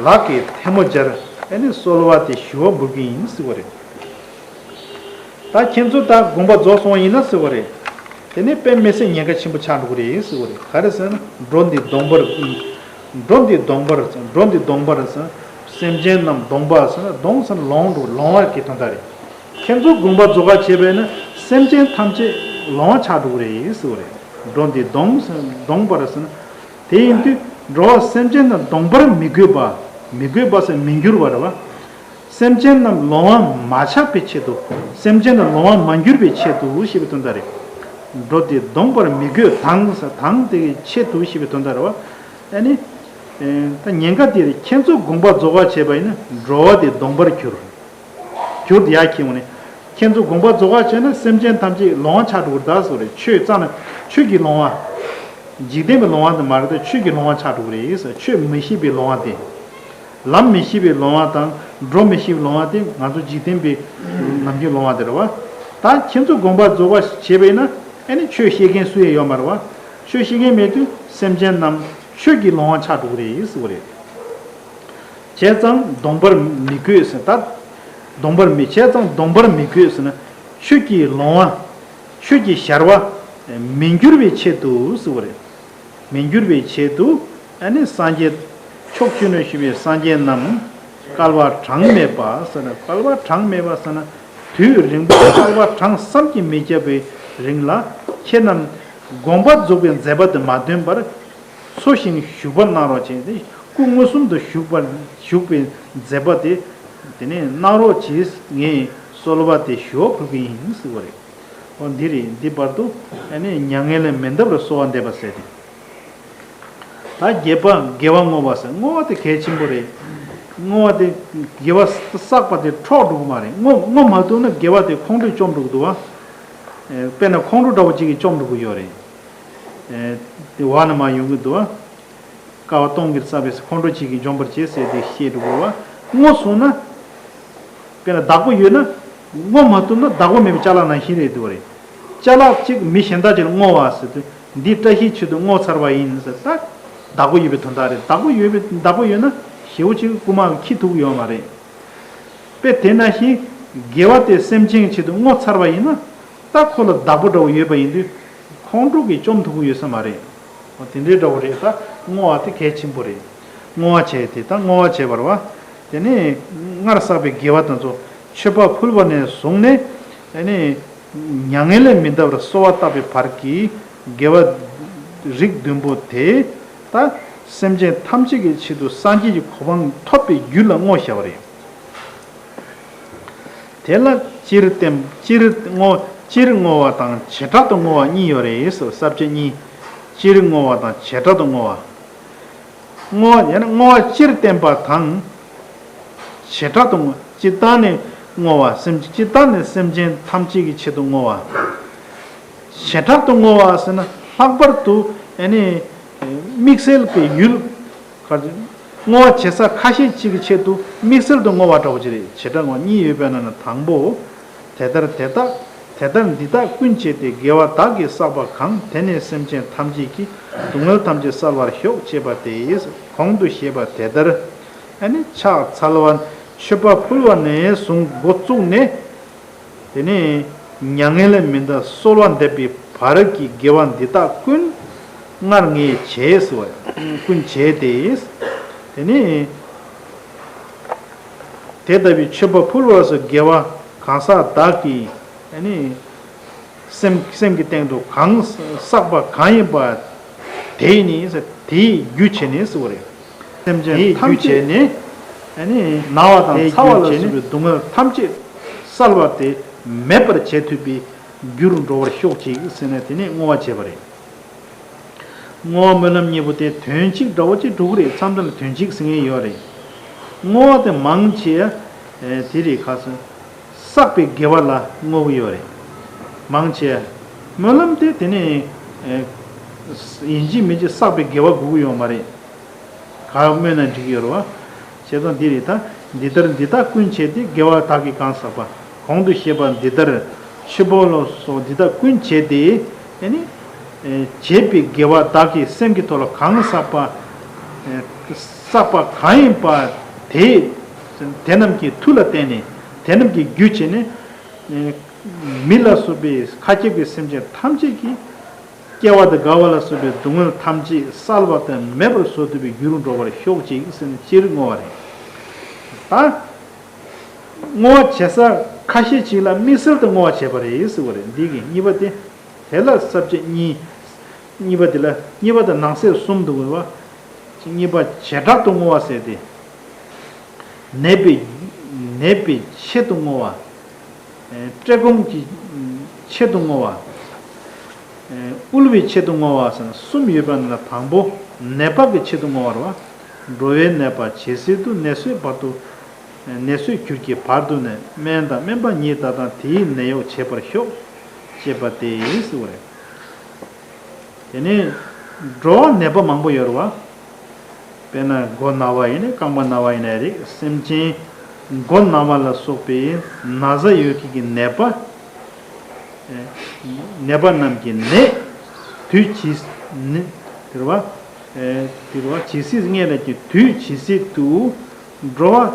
ལག་གི་ཐལ་མོ་སྦྱར། ཨ་ནི་གསོལ་བ་དེ་ཞུ་བ་འབུལ་གྱི་ཡིན་ཟེར་བ་རེད། ད་ཁྱེད་ཚོ་ད་དགོངས་པ་རྫོགས་སོང་ཡིན་ན་ཟེར་བ་རེད། དེ་ནས་དཔེ་མི་སྲིད་ཉེན་ཁ་ཆེན་པོ་ཆགས་འགྲོ་གི་རེད་ཟེར་བ་རེད། ག་རེ་ཟེར་ན་འགྲོ་འདི་གདོང་པར། འགྲོ་འདི་གདོང་པར། འགྲོ་འདི་གདོང་པར་ཟེར། སེམས་ཅན་རྣམས་གདོང་པ་ཟེར་ན་གདོང་ཟེར་ན་ལོང་འགྲོ། ལོང་བ་གི་དོན་དག་རེད། ཁྱེད་ཚོ་དགོངས་པ་རྫོགས་ཁ་བྱས་པས་ན་སེམས་ཅན་ཐམས་ཅད་ལོང་བ་ཆགས་འགྲོ་གི་རེད་ཟེར་བ་རེད། འགྲོ་འདི་གདོང་ཟེར་གདོང་པར་ཟེར་ན། དེ་ཡིན་དུས་འགྲོ་བ་སེམས་ཅན་རྣམས་གདོང་པར་མི་འགོད་པ། མི་འགོད་པ་ཟེར་མི་འགྱུར་བ་རེད་བ། སེམས་ཅན་རྣམས་ལོང་བ་མ་ཆགས་པའི་ཆེད་དུ། སེམས་ཅན་རྣམས་ལོང་བ་མ་འགྱུར་བའི་ཆེད་དུ་ཞེས་པའི་དོན་དག་རེད། འགྲོ་དེ་གདོང་པར་མི་འགོད་དང་ཟེར། དང་དེ་གི་ཆེད་དུ་ཞེས་པའི་དོན་དག་རེད་བ། ཨ་ནི། ཨེ། ད་ཉེན་ཁ་དེ་རེད། ཁྱེད་ཚོ་དགོངས་པ་རྫོགས་པ་བྱས་པ་ཡིན་ན་འགྲོ་བ་དེ་གདོང་པར་གྱུར། གྱུར་དེ་ཡག་གི་འོང་ནས། ཁྱེད་ཚོ་དགོངས་པ་རྫོགས་པ་བྱས་ན་སེམས་ཅན་ཐམས་ཅད་ལོང་བ་ཆགས་འགྲོ་གི་རེད་ད་ཟེར་བ་རེད། ཆོས་རྩ་ནས་ཆོས་ཀྱི་ལོང་བ། འཇིག་རྟེན་པའི་ལོང་བ་དེ་མ་རེད་ད། ཆོས་ཀྱི་ལོང་བ་ཆགས་འགྲོ་གི་རེད་ཟེར། ཆོས་མི་ཤེས་པའི་ལོང་བ་དེ། ལམ་མི་ཤེས་པའི་ལོང་བ་དང་འགྲོ་མི་ཤེས་པའི་ལོང་བ་དེ་ང་ཚོ་འཇིག་རྟེན་པའི་ནམ་རྒྱུན་ལོང་བ་དེ་རེད་བ། ད་ཁྱེད་ཚོ་དགོངས་པ་རྫོགས་པ་བྱས་པས་ན་ཨ་ནི་ཆོས་ཤེས་མཁན་སུ་ཡང་ཡོད་མ་རེད་བ། ཆོས་ཤེས་མཁན་མེད་དུས་སེམས་ཅན་རྣམས་ཆོས་ཀྱི་ལོང་བ་ཆགས་འགྲོ་གི་རེད་ཟེར་བ་རེད། བྱས་ཙང་གདོང་པར་མི་འགོད་ཟེར་ད། གདོང་པར་མི། བྱས་ཙང་གདོང་པར་མི་འགོད་ཟེར་ན། ཆོས་ཀྱི་ལོང་བ། ཆོས་ཀྱི་ཞར་བ། མི་འགྱུར་བའི་ཆེད་དུ་ཟེར་བ་རེད། མི་འགྱུར་བའི་ཆེད་དུ། ཨ་ནི་སངས་རྒྱས། ཕྱོགས་བཅུ་ན་བཞུགས་པའི་སངས་རྒྱས་རྣམས། བསྐལ་པ་གྲངས་མེད་པ་ཟེར་ན། བསྐལ་པ་གྲངས་མེད་པ་ཟེར་ན། དུས་རིང་པོ་བསྐལ་པ་གྲངས་བསམ་གྱིས་མི་ཁྱབ་པའི་རིང་ལ་ཁྱེད་རྣམས་དགོངས་པ་རྫོགས་པའི་མཛད་པ་དེ་མ་སྟོན་པར། འཚོ་ཞིང་བཞུགས་པ་གནང་རོགས་བྱས་ཏེ། སྐུ་མངོན་སུམ་དུ་བཞུགས་པ། བཞུགས་པའི་མཛད་པ་དེ། དེ་ནས་གནང་རོགས་གྱིས། ངས་གསོལ་བ་དེ་ཞུ་བ་ཕུལ་གྱི་ཡིན་ཟེར་བ་རེད། འོ་འདི་རེད། འདི་བར་དུ་ཨ་ནི་མྱ་ངན་ལས་མི་འདའ་བར་གསོལ་བ་འདེབས་པ་ཟེར་ཏེ། ད་བརྒྱད་པ་དགེ་བ་བསྔོ་བ་ཟེར། བསྔོ་བ་དེ་གལ་ཆེན་པོ་རེད། བསྔོ་བ་དེ་དགེ་བ་བསགས་པ་དེ་འཕྲོག་འགྲོ་གི་མ་རེད། བསྔོ་བསྔོ་མ་ཐུབ་ན་དགེ་བ་དེ་ཁོང་ཁྲོས་བཅོམ་འགྲོ་གི་འདུག་བ། ཨེ། དཔེར་ན་ཁོང་ཁྲོ་འདྲ་བོ་གཅིག་གིས་བཅོམ་འགྲོ་གི་ཡོད་རེད། ཨེ། དེ་བ་ན་མ་ཡོང་གི་འདུག་བ། ཀ་བ་སྟོང་གིས་བསགས་པའི་ཁོང་ཁྲོ་གཅིག་གིས་འཇོམས་པར་བྱེད་ཟེར་དེ་བཤད་འགྲོ་གི་བ། བསྔོ་སོང་ན། དཔེར་ན་བདག་པོ་ཡོད་ན། བསྔོ་མ་ཐུབ་ན་བདག་པོ་མེད་པའི་ཅ་ལག་ནང་བཞིན་རེད་འདུག་བ་རེད། ཅ་ལག་གཅིག་མི་གཞན་དག་ཅིག་ལ་བསྔོ་བ་ཟེར་དུས། འདི་བཀྲ་ཤིས་ཆེད་དུ་བསྔོ་ཚར་བ་ཡིན་ཟེར། ད་བདག་པོ་ཡོད་པའི་དོན་དག་རེད། བདག་པོ་ཡོད་པའི། བདག་པོ་ཡོད་ན་ཞེ་བོ་ཅིག་རྐུ་མ་འཁྱེར་ཐུབ་ཀྱི་ཡོད་མ་རེད། དཔེ་དེ་ནང་བཞིན་དགེ་བ་དེ་སེམས་ཅན་ཆེད་དུ་བསྔོ་ཚར་བ་ཡིན་ན། ད་ཁོ་ལ་བདག་པོ་འདྲ་བོ་ཡོད་པ་ཡིན་དུས། ཁོང་ཁྲོ་གིས་བཅོམ་ཐུབ་ཀྱི་ཡོད་ས་མ་རེད། འོ་དེ་འདྲའི་འདྲ་བོ་རེད། ད་བསྔོ་བ་དེ་གལ་ཆེན་པོ་རེད། བསྔོ་བ་བྱས་ཏེ། ད་བསྔོ་བ་བྱས་པ་རེད་བ། དེ་ནས་སྔར་བསགས་པའི་དགེ་བ་དེ་ཚོ་མཆོད་པ་ཕུལ་བ་ནས་བཟུང་ནས། དེ་ནས་མྱ་ངན་ལས་མི་འདའ་བར་གསོལ་བ་བཏབ་པའི་བར་གྱི་དགེ་བ་རིགས་བདུན་པོ་དེ། ད་སེམས་ཅན་ཐམས་ཅད་ཀྱི་ཆེད་དུ་སངས་རྒྱས་ཀྱི་གོ་འཕང་ཐོབ་པའི་རྒྱུ་ལ་བསྔོ་བྱ་བ་རེད། དེ་ལ་སྤྱིར་བསྟན། སྤྱིར་བསྔོ། སྤྱིར་བསྔོ་བ་དང་བྱེ་བྲག་ཏུ་བསྔོ་བ་གཉིས་ཡོད་རེད་ཟེར། ས་བཅད་གཉིས། སྤྱིར་བསྔོ་བ་དང་བྱེ་བྲག་ཏུ་བསྔོ་བ། བསྔོ་བ་ཡང་ན་བསྔོ་བ་སྤྱིར་བསྟན་པ་དང་། བྱེ་བྲག་ཏུ་བསྔོ། སྤྱིར་བཏང་ནས་བསྔོ་བ། སེམས། སྤྱིར་བཏང་ནས་སེམས་ཅན་ཐམས་ཅད་ཀྱི་ཆེད་དུ་བསྔོ་བ། བྱེ་བྲག་ཏུ་བསྔོ་བ་ཟེར་ན་ལྷག་པར་དུ་ཨ་ནི་དམིགས་བསལ་གྱི་ཡུལ། བསྔོ་བ་བྱེད་ས་ཁ་ཤས་ཅིག་གི་ཆེད་དུ་དམིགས་བསལ་དུ་བསྔོ་བ་འདྲ་བོ་ཅིག་རེད། བྱེ་བྲག་བསྔོ་བ་གཉིས་ཡོད་པའི་ནང་ན་དང་པོ། དེ་ལྟར་དེ་དག་དེ་ལྟར་འདི་དག་ཀུན་བྱས་ཏེ། དགེ་བ་བདག་གིས་བསགས་པ་གང་། དེ་ནི་སེམས་ཅན་ཐམས་ཅད་ཀྱི། སྡུག་བསྔལ་ཐམས་ཅད་བསལ་བར་ཤོག་ཅེས་པ་སྟེ། གོང་དུ་བཤད་པ་དེ་ལྟར་ཨ་ནི་ཕྱག་འཚལ་བ། མཆོད་པ་ཕུལ་བ་ནས་བཟུང་འགོ་བཙུགས་ནས། དེ་ནས་མྱ་ངན་ལས་མི་འདའ་གསོལ་བ་འདེབས་པའི་བར་གྱི་དགེ་བ་འདི་དག་ཀུན་སྔར་ངས་བྱས་ཟེར་བ། ཀུན་བྱས་ཏེ། དེ་ནས་དེ་ལྟ་བུའི་མཆོད་པ་ཕུལ་བ་སོགས་དགེ་བ་གང་ཟག་བདག་གིས་ཨ་ནི་སེམས། སེམས་ཀྱི་སྟེང་དུ་གང་བསགས་པ་གང་ཡིན་པ། དེས་ནི་ཟེར། དེའི་རྒྱུ་བྱས་ནས་ཟེར་བ་རེད། སེམས་ཅན་དེའི་ཐམས་རྒྱུ་ཅད་བྱས་ནས་ཨ་ནི་ན་བ་དང་དེའི་ཚ་བ་རྒྱུ་ལ་བྱས་ནས་སོགས་པའི་སྡུག་བསྔལ་ཐམས་ཅད་བསལ་བ་དེ་མེད་པར་བྱེད་ཐུབ་པའི་རྒྱུར་འགྲོ་བར་ཤོག་ཅིག་ཟེར་ནས་དེ་ནས་བསྔོ་བ་བྱས་པ་རེད། བསྔོ་བ་སྨོན་ལམ་གཉིས་པོ་དེ་དོན་གཅིག་འདྲ་བོ་ཅིག་འགྲོ་གི་རེད། མཚམས་མཚམས་ལ་དོན་གཅིག་ཟེར་མཁན་ཡོད་རེད། བསྔོ་བ་དེ་མང་ཆེ་ཨེ་དེ་རེད། ཁ་སང་བསགས་པའི་དགེ་བ་ལ་བསྔོ་གི་ཡོད་རེད། མང་ཆེ། སྨོན་ལམ་དེ་དེ་ནས་ཨེ་ཡིན་གཅིག་མིན་གཅིག་བསགས་པའི་དགེ་བ་དགོས་ཀྱི་ཡོད་མ་རེད། ག་སྨོས་ན་འགྲིག་གི་ཡོད་རེད་བ། བྱས་ཙང་འདི་རེད་ད། འདི་ལྟར་འདི་དག་ཀུན་བྱས་ཏེ། དགེ་བ་བདག་གིས་གང་བསགས་པ། གོང་དུ་བཤད་པ་འདི་ལྟར་མཆོད་པ་ལ་སོགས་འདི་དག་ཀུན་བྱས་ཏེ། ཨེ་ནི་ཨེ་བྱས་པའི་དགེ་བ་བདག་གིས་སེམས་ཀྱི་ཐོག་ལ་གང་བསགས་པ། ཨེ་བསགས་པ་གང་ཡིན་པ་དེ། དེ་རྣམས་ཀྱི་མཐུ་ལ་བརྟེན་ནས། དེ་རྣམས་ཀྱི་རྒྱུ་བྱས་ནས། ཨེ་མི་ལ་སོགས་པའི་མཁའ་ཁྱབ་ཀྱི་སེམས་ཅན་ཐམས་ཅད་ཀྱི་སྐྱེ་བ་དང་རྒ་བ་ལ་སོགས་པའི་སྡུག་བསྔལ་ཐམས་ཅད་བསལ་བ་དང་མེད་པར་བཟོ་ཐུབ་པའི་རྒྱུ་རུ་འགྲོ་བར་ཤོག་ཅིག་ཟེར་ནས་སྤྱིར་བསྔོ་བ་རེད། ད་བསྔོ་བ་བྱེད་ས་ཁ་ཤས་ཅིག་ལ་དམིགས་བསལ་དུ་བསྔོ་བ་བྱེད་པ་རེད་ཟེར་བ་རེད། འདི་གི་གཉིས་པ་དེ། དེ་ལ་ས་བཅད་གཉིས། གཉིས་པ་དེ་ལ། གཉིས་པ་དང་ནང་གསེས་གསུམ་འདུག་གོ། གཉིས་པ་བྱེ་བྲག་ཏུ་བསྔོ་བ་ཟེར་ཏེ། ནད་པའི། ནད་པའི་ཆེད་དུ་བསྔོ་བ། ཨེ་བཀྲེས་སྐོམ་གྱི་ཆེད་དུ་བསྔོ་བ། ཨེ་དབུལ་བའི་ཆེད་དུ་བསྔོ་བ་ཟེར་ན་གསུམ་ཡོད་པ་ནི་ལ་དང་པོ་ནད་པ་གི་ཆེད་དུ་བསྔོ་བ་རེད་བ། འགྲོ་བའི་ནད་པ་ཇི་སྲིད་དུ། ནད་སོས་བར་དུ། ནད་སོས་གྱུར་གྱི་བར་དུ་ནི། སྨན་དང་སྨན་པ་ཉིད་དག་དང་། དེའི་ནད་གཡོག་བྱེད་པར་ཤོག་ཅེས་པ་སྟེ་ཟེར་བ་རེད། དེ་ནས་འགྲོ་བ་ནད་པ་མང་པོ་ཡོད་རེད་བ། དཔེར་ན་མགོ་ན་བ་ཡིན་ནའི་རྐང་པ་ན་བ་ཡིན་ནའི་རེད། སེམས་ཅན་མགོ་ན་བ་ལ་སོགས་པའི་ན་ཚ་ཡོད་མཁན་གྱི་ནད་པ། ནད་པ་རྣམས་ཀྱི་ནད་དུས་ཇི། ནད་དེ་རེད་བ། དེ་རེད་བ། ཇི་སྲིད། སྔོན་ལ་གྱི་དུས་ཇི་སྲིད་དུ་འགྲོ་བ།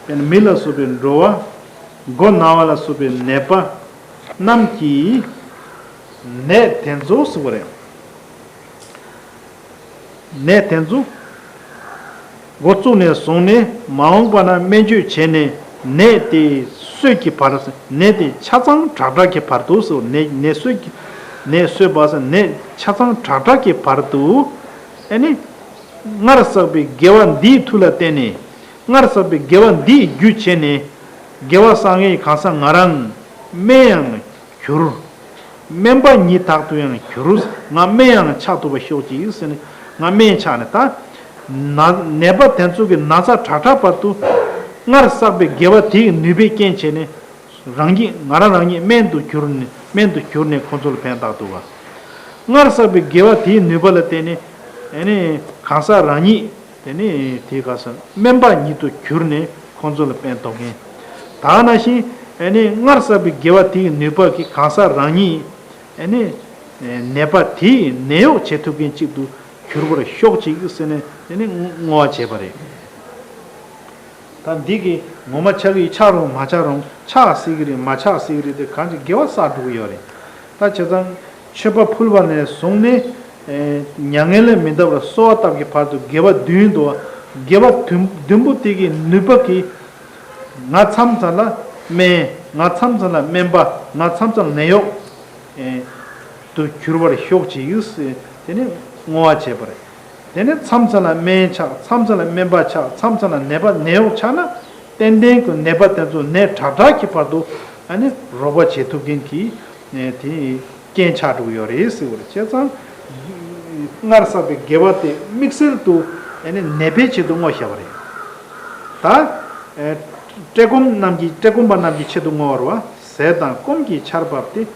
དཔེར་ན་མི་ལ་སོགས་པའི་འགྲོ་བ། མགོ་ན་བ་ལ་སོགས་པའི་ནད་པ་རྣམས་ཀྱི་ནད་དེ་ཚོ་ཟེར་བ་རེད། ནད་དེ་ཚོ་འགོ་བཙུགས་ནས་བཟུང་ནས་མ་འོངས་པ་ན་སྨན་བཅོས་བྱས་ནས་ནད་དེ་སོས་ཀྱི་བར། ནད་དེ་ཆ་ཚང་དྲག་དྲག་གི་བར་དུ་ཟེར། ནད་ནད་སོས་ཀྱི། ནད་སོས་པ་ཟེར། ནད་ཆ་ཚང་དྲག་དྲག་གི་བར་དུ། ཨེ་ནི་སྔར་བསགས་པའི་དགེ་བ་འདིའི་མཐུ་ལ་བརྟེན་ནས། སྔར་བསགས་པའི་དགེ་བ་འདིའི་རྒྱུ་བྱས་ནས། དགེ་བ་བསགས་མཁན་གང་ཟག་ང་རང་སྨན་ཡང་གྱུར། སྨན་པ་ཉིད་དག་ཏུ་ཡང་གྱུར། ང་སྨན་ཡང་ཆགས་ཐུབ་པ་ཤོག་ཅིག་ཟེར་ནས། ང་སྨན་ཆགས་ནས་ད། ན་ནད་པ་དེ་ཚོ་གི་ན་ཚ་དྲག་དྲག་བར་དུ། སྔར་བསགས་པའི་དགེ་བ་དེའི་ནུས་པའི་རྐྱེན་བྱས་ནས། རང་ཉིད། ང་རང་རང་ཉིད་སྨན་དུ་གྱུར་ནས། སྨན་དུ་གྱུར་ནས་ཁོང་ཚོ་ལ་ཕན་བཏགས་འདུག་བ། སྔར་བསགས་པའི་དགེ་བ་དེའི་ནུས་པ་ལ་བརྟེན་ནས། ཨེ་ནི་གང་ཟག་རང་ཉིད། དེ་ནི་དེའི་སྐབས་སུ་སྨན་པ་ཉིད་དུ་གྱུར་ནས་ཁོང་ཚོ་ལ་ཕན་ཐོགས་མཁན། ད་ག་ནང་བཞིན་ཨེ་ནི་སྔར་བསགས་པའི་དགེ་བ་དེའི་ནུས་པ་གིས་གང་ཟག་རང་ཉིད་ཨེ་ནི་ནད་པ་དེའི་ནད་གཡོག་བྱེད་ཐུབ་མཁན་གཅིག་ཏུ་གྱུར་པར་ཤོག་ཅིག་ཟེར་ནས་ཨེ་ནི་བསྔོ་བ་བྱས་པ་རེད། ད་འདི་གི་ངོ་མ་ཆགས་ཀྱི་ཆགས་རུང་མ་ཆགས་རུང་ཆགས་སྲིད་ཀྱི་རེད། མ་ཆགས་སྲིད་ཀྱི་རེད་དེ། གང་ཅི་དགེ་བ་བསགས་འགྲོ་གི་ཡོད་རེད། ད་བྱས་ཙང་མཆོད་པ་ཕུལ་བ་ནས་བཟུང་ནས། ཨེ་མྱ་ངན་ལས་མི་འདའ་བར་གསོལ་བ་བཏབ་ཀྱི་བར་དུ་དགེ་བ་བདུན་འདུག་བ། དགེ་བ་བདུན་བདུན་པོ་དེ་གི་ནུས་པ་གིས་ང་མཚམས་མཚམས་ལ་སྨན། ང་མཚམས་མཚམས་ལ་སྨན་པ། ང་མཚམས་མཚམས་ལ་ནད་གཡོག་ཨེ་དུ་གྱུར་བར་ཤོག་ཅིག་ཟེར་དེ་ནས་བསྔོ་བ་བྱས་པ་རེད། དེ་ནས་མཚམས་མཚམས་ལ་སྨན་ཆགས། མཚམས་མཚམས་ལ་སྨན་པ་ཆགས། མཚམས་མཚམས་ལ་ནད་པ་ནད་གཡོག་ཆགས་ན། ཏན་ཏན་གྱི་ནད་པ་དེ་ཚོ་ནད་དྲག་དྲག་གི་བར་དུ་ཨ་ནི་རོགས་པ་བྱེད་ཐུབ་མཁན་གྱི་ཨེ་དེ་རྐྱེན་ཆགས་འགྲོ་གི་ཡོད་རེད་ཟེར་བ་རེད། བྱས་ཙང་སྔར་བསགས་པའི་དགེ་བ་དེ་དམིགས་བསལ་དུ་ཨ་ནི་ནད་པའི་ཆེད་དུ་བསྔོ་བྱས་པ་རེད། ད་ཨེ་བཀྲེས་སྐོམ་རྣམས་ཀྱི་བཀྲེས་སྐོམ་པ་རྣམས་ཀྱི་ཆེད་དུ་བསྔོ་བར་བ། ཟས་དང་སྐོམ་གྱི་ཆར་འབབ་སྟེ།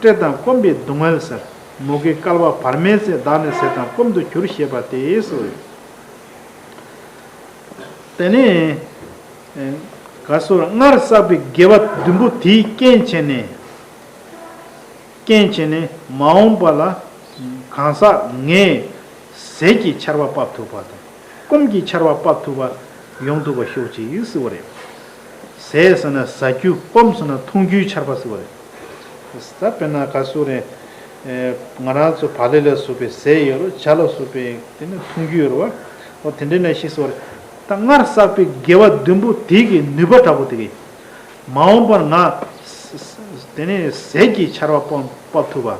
བཀྲེས་དང་སྐོམ་པའི་སྡུག་བསྔལ་སེལ། མུ་གེའི་བསྐལ་པ་བར་མའི་ཚེ། བདག་ནི་ཟས་དང་སྐོམ་དུ་གྱུར། ཞེས་པ་སྟེ་སོ། དེ་ནས་ག་སོ་སྔར་བསགས་པའི་དགེ་བ་བདུན་པོ་དེའི་རྐྱེན་བྱས་ནས། རྐྱེན་བྱས་ནས་མ་འོངས་པ་ལ་གང་ཟག་ངས་ཟས་ཀྱི་ཆར་པ་ཕབ་ཐུབ་པ་དང་། སྐོམ་གྱི་ཆར་པ་ཕབ་ཐུབ་པ་ཡོང་ཐུབ་པ་ཤོག་ཅིག་ཟེར་བ་རེད། ཟས་ཟེར་ན་ཟ་རྒྱུ། སྐོམ་ཟེར་ན་འཐུང་རྒྱུའི་ཆར་པ་ཟེར་བ་རེད། ད་དཔེར་ན་ག་སོ་རེད། ཨེ་ང་རང་ཚོ་བག་ལེབ་ལ་སོགས་པའི་ཟས་ཡོད་རེད། ཇ་ལ་སོགས་པའི་དེ་ནི་འཐུང་རྒྱུ་ཡོད་རེད་བ། འོ་དེ་འདྲའི་ནང་བཞིན་ཟེར་བ་རེད། ད་སྔར་བསགས་པའི་དགེ་བ་བདུན་པོ་དེ་གི་ནུས་པ་འདྲ་པོ་དེ་གི་མ་འོངས་པར་ང་དེ་ནས་ཟས་ཀྱི་ཆར་པ་ཕབ་ཕབ་ཐུབ་པ།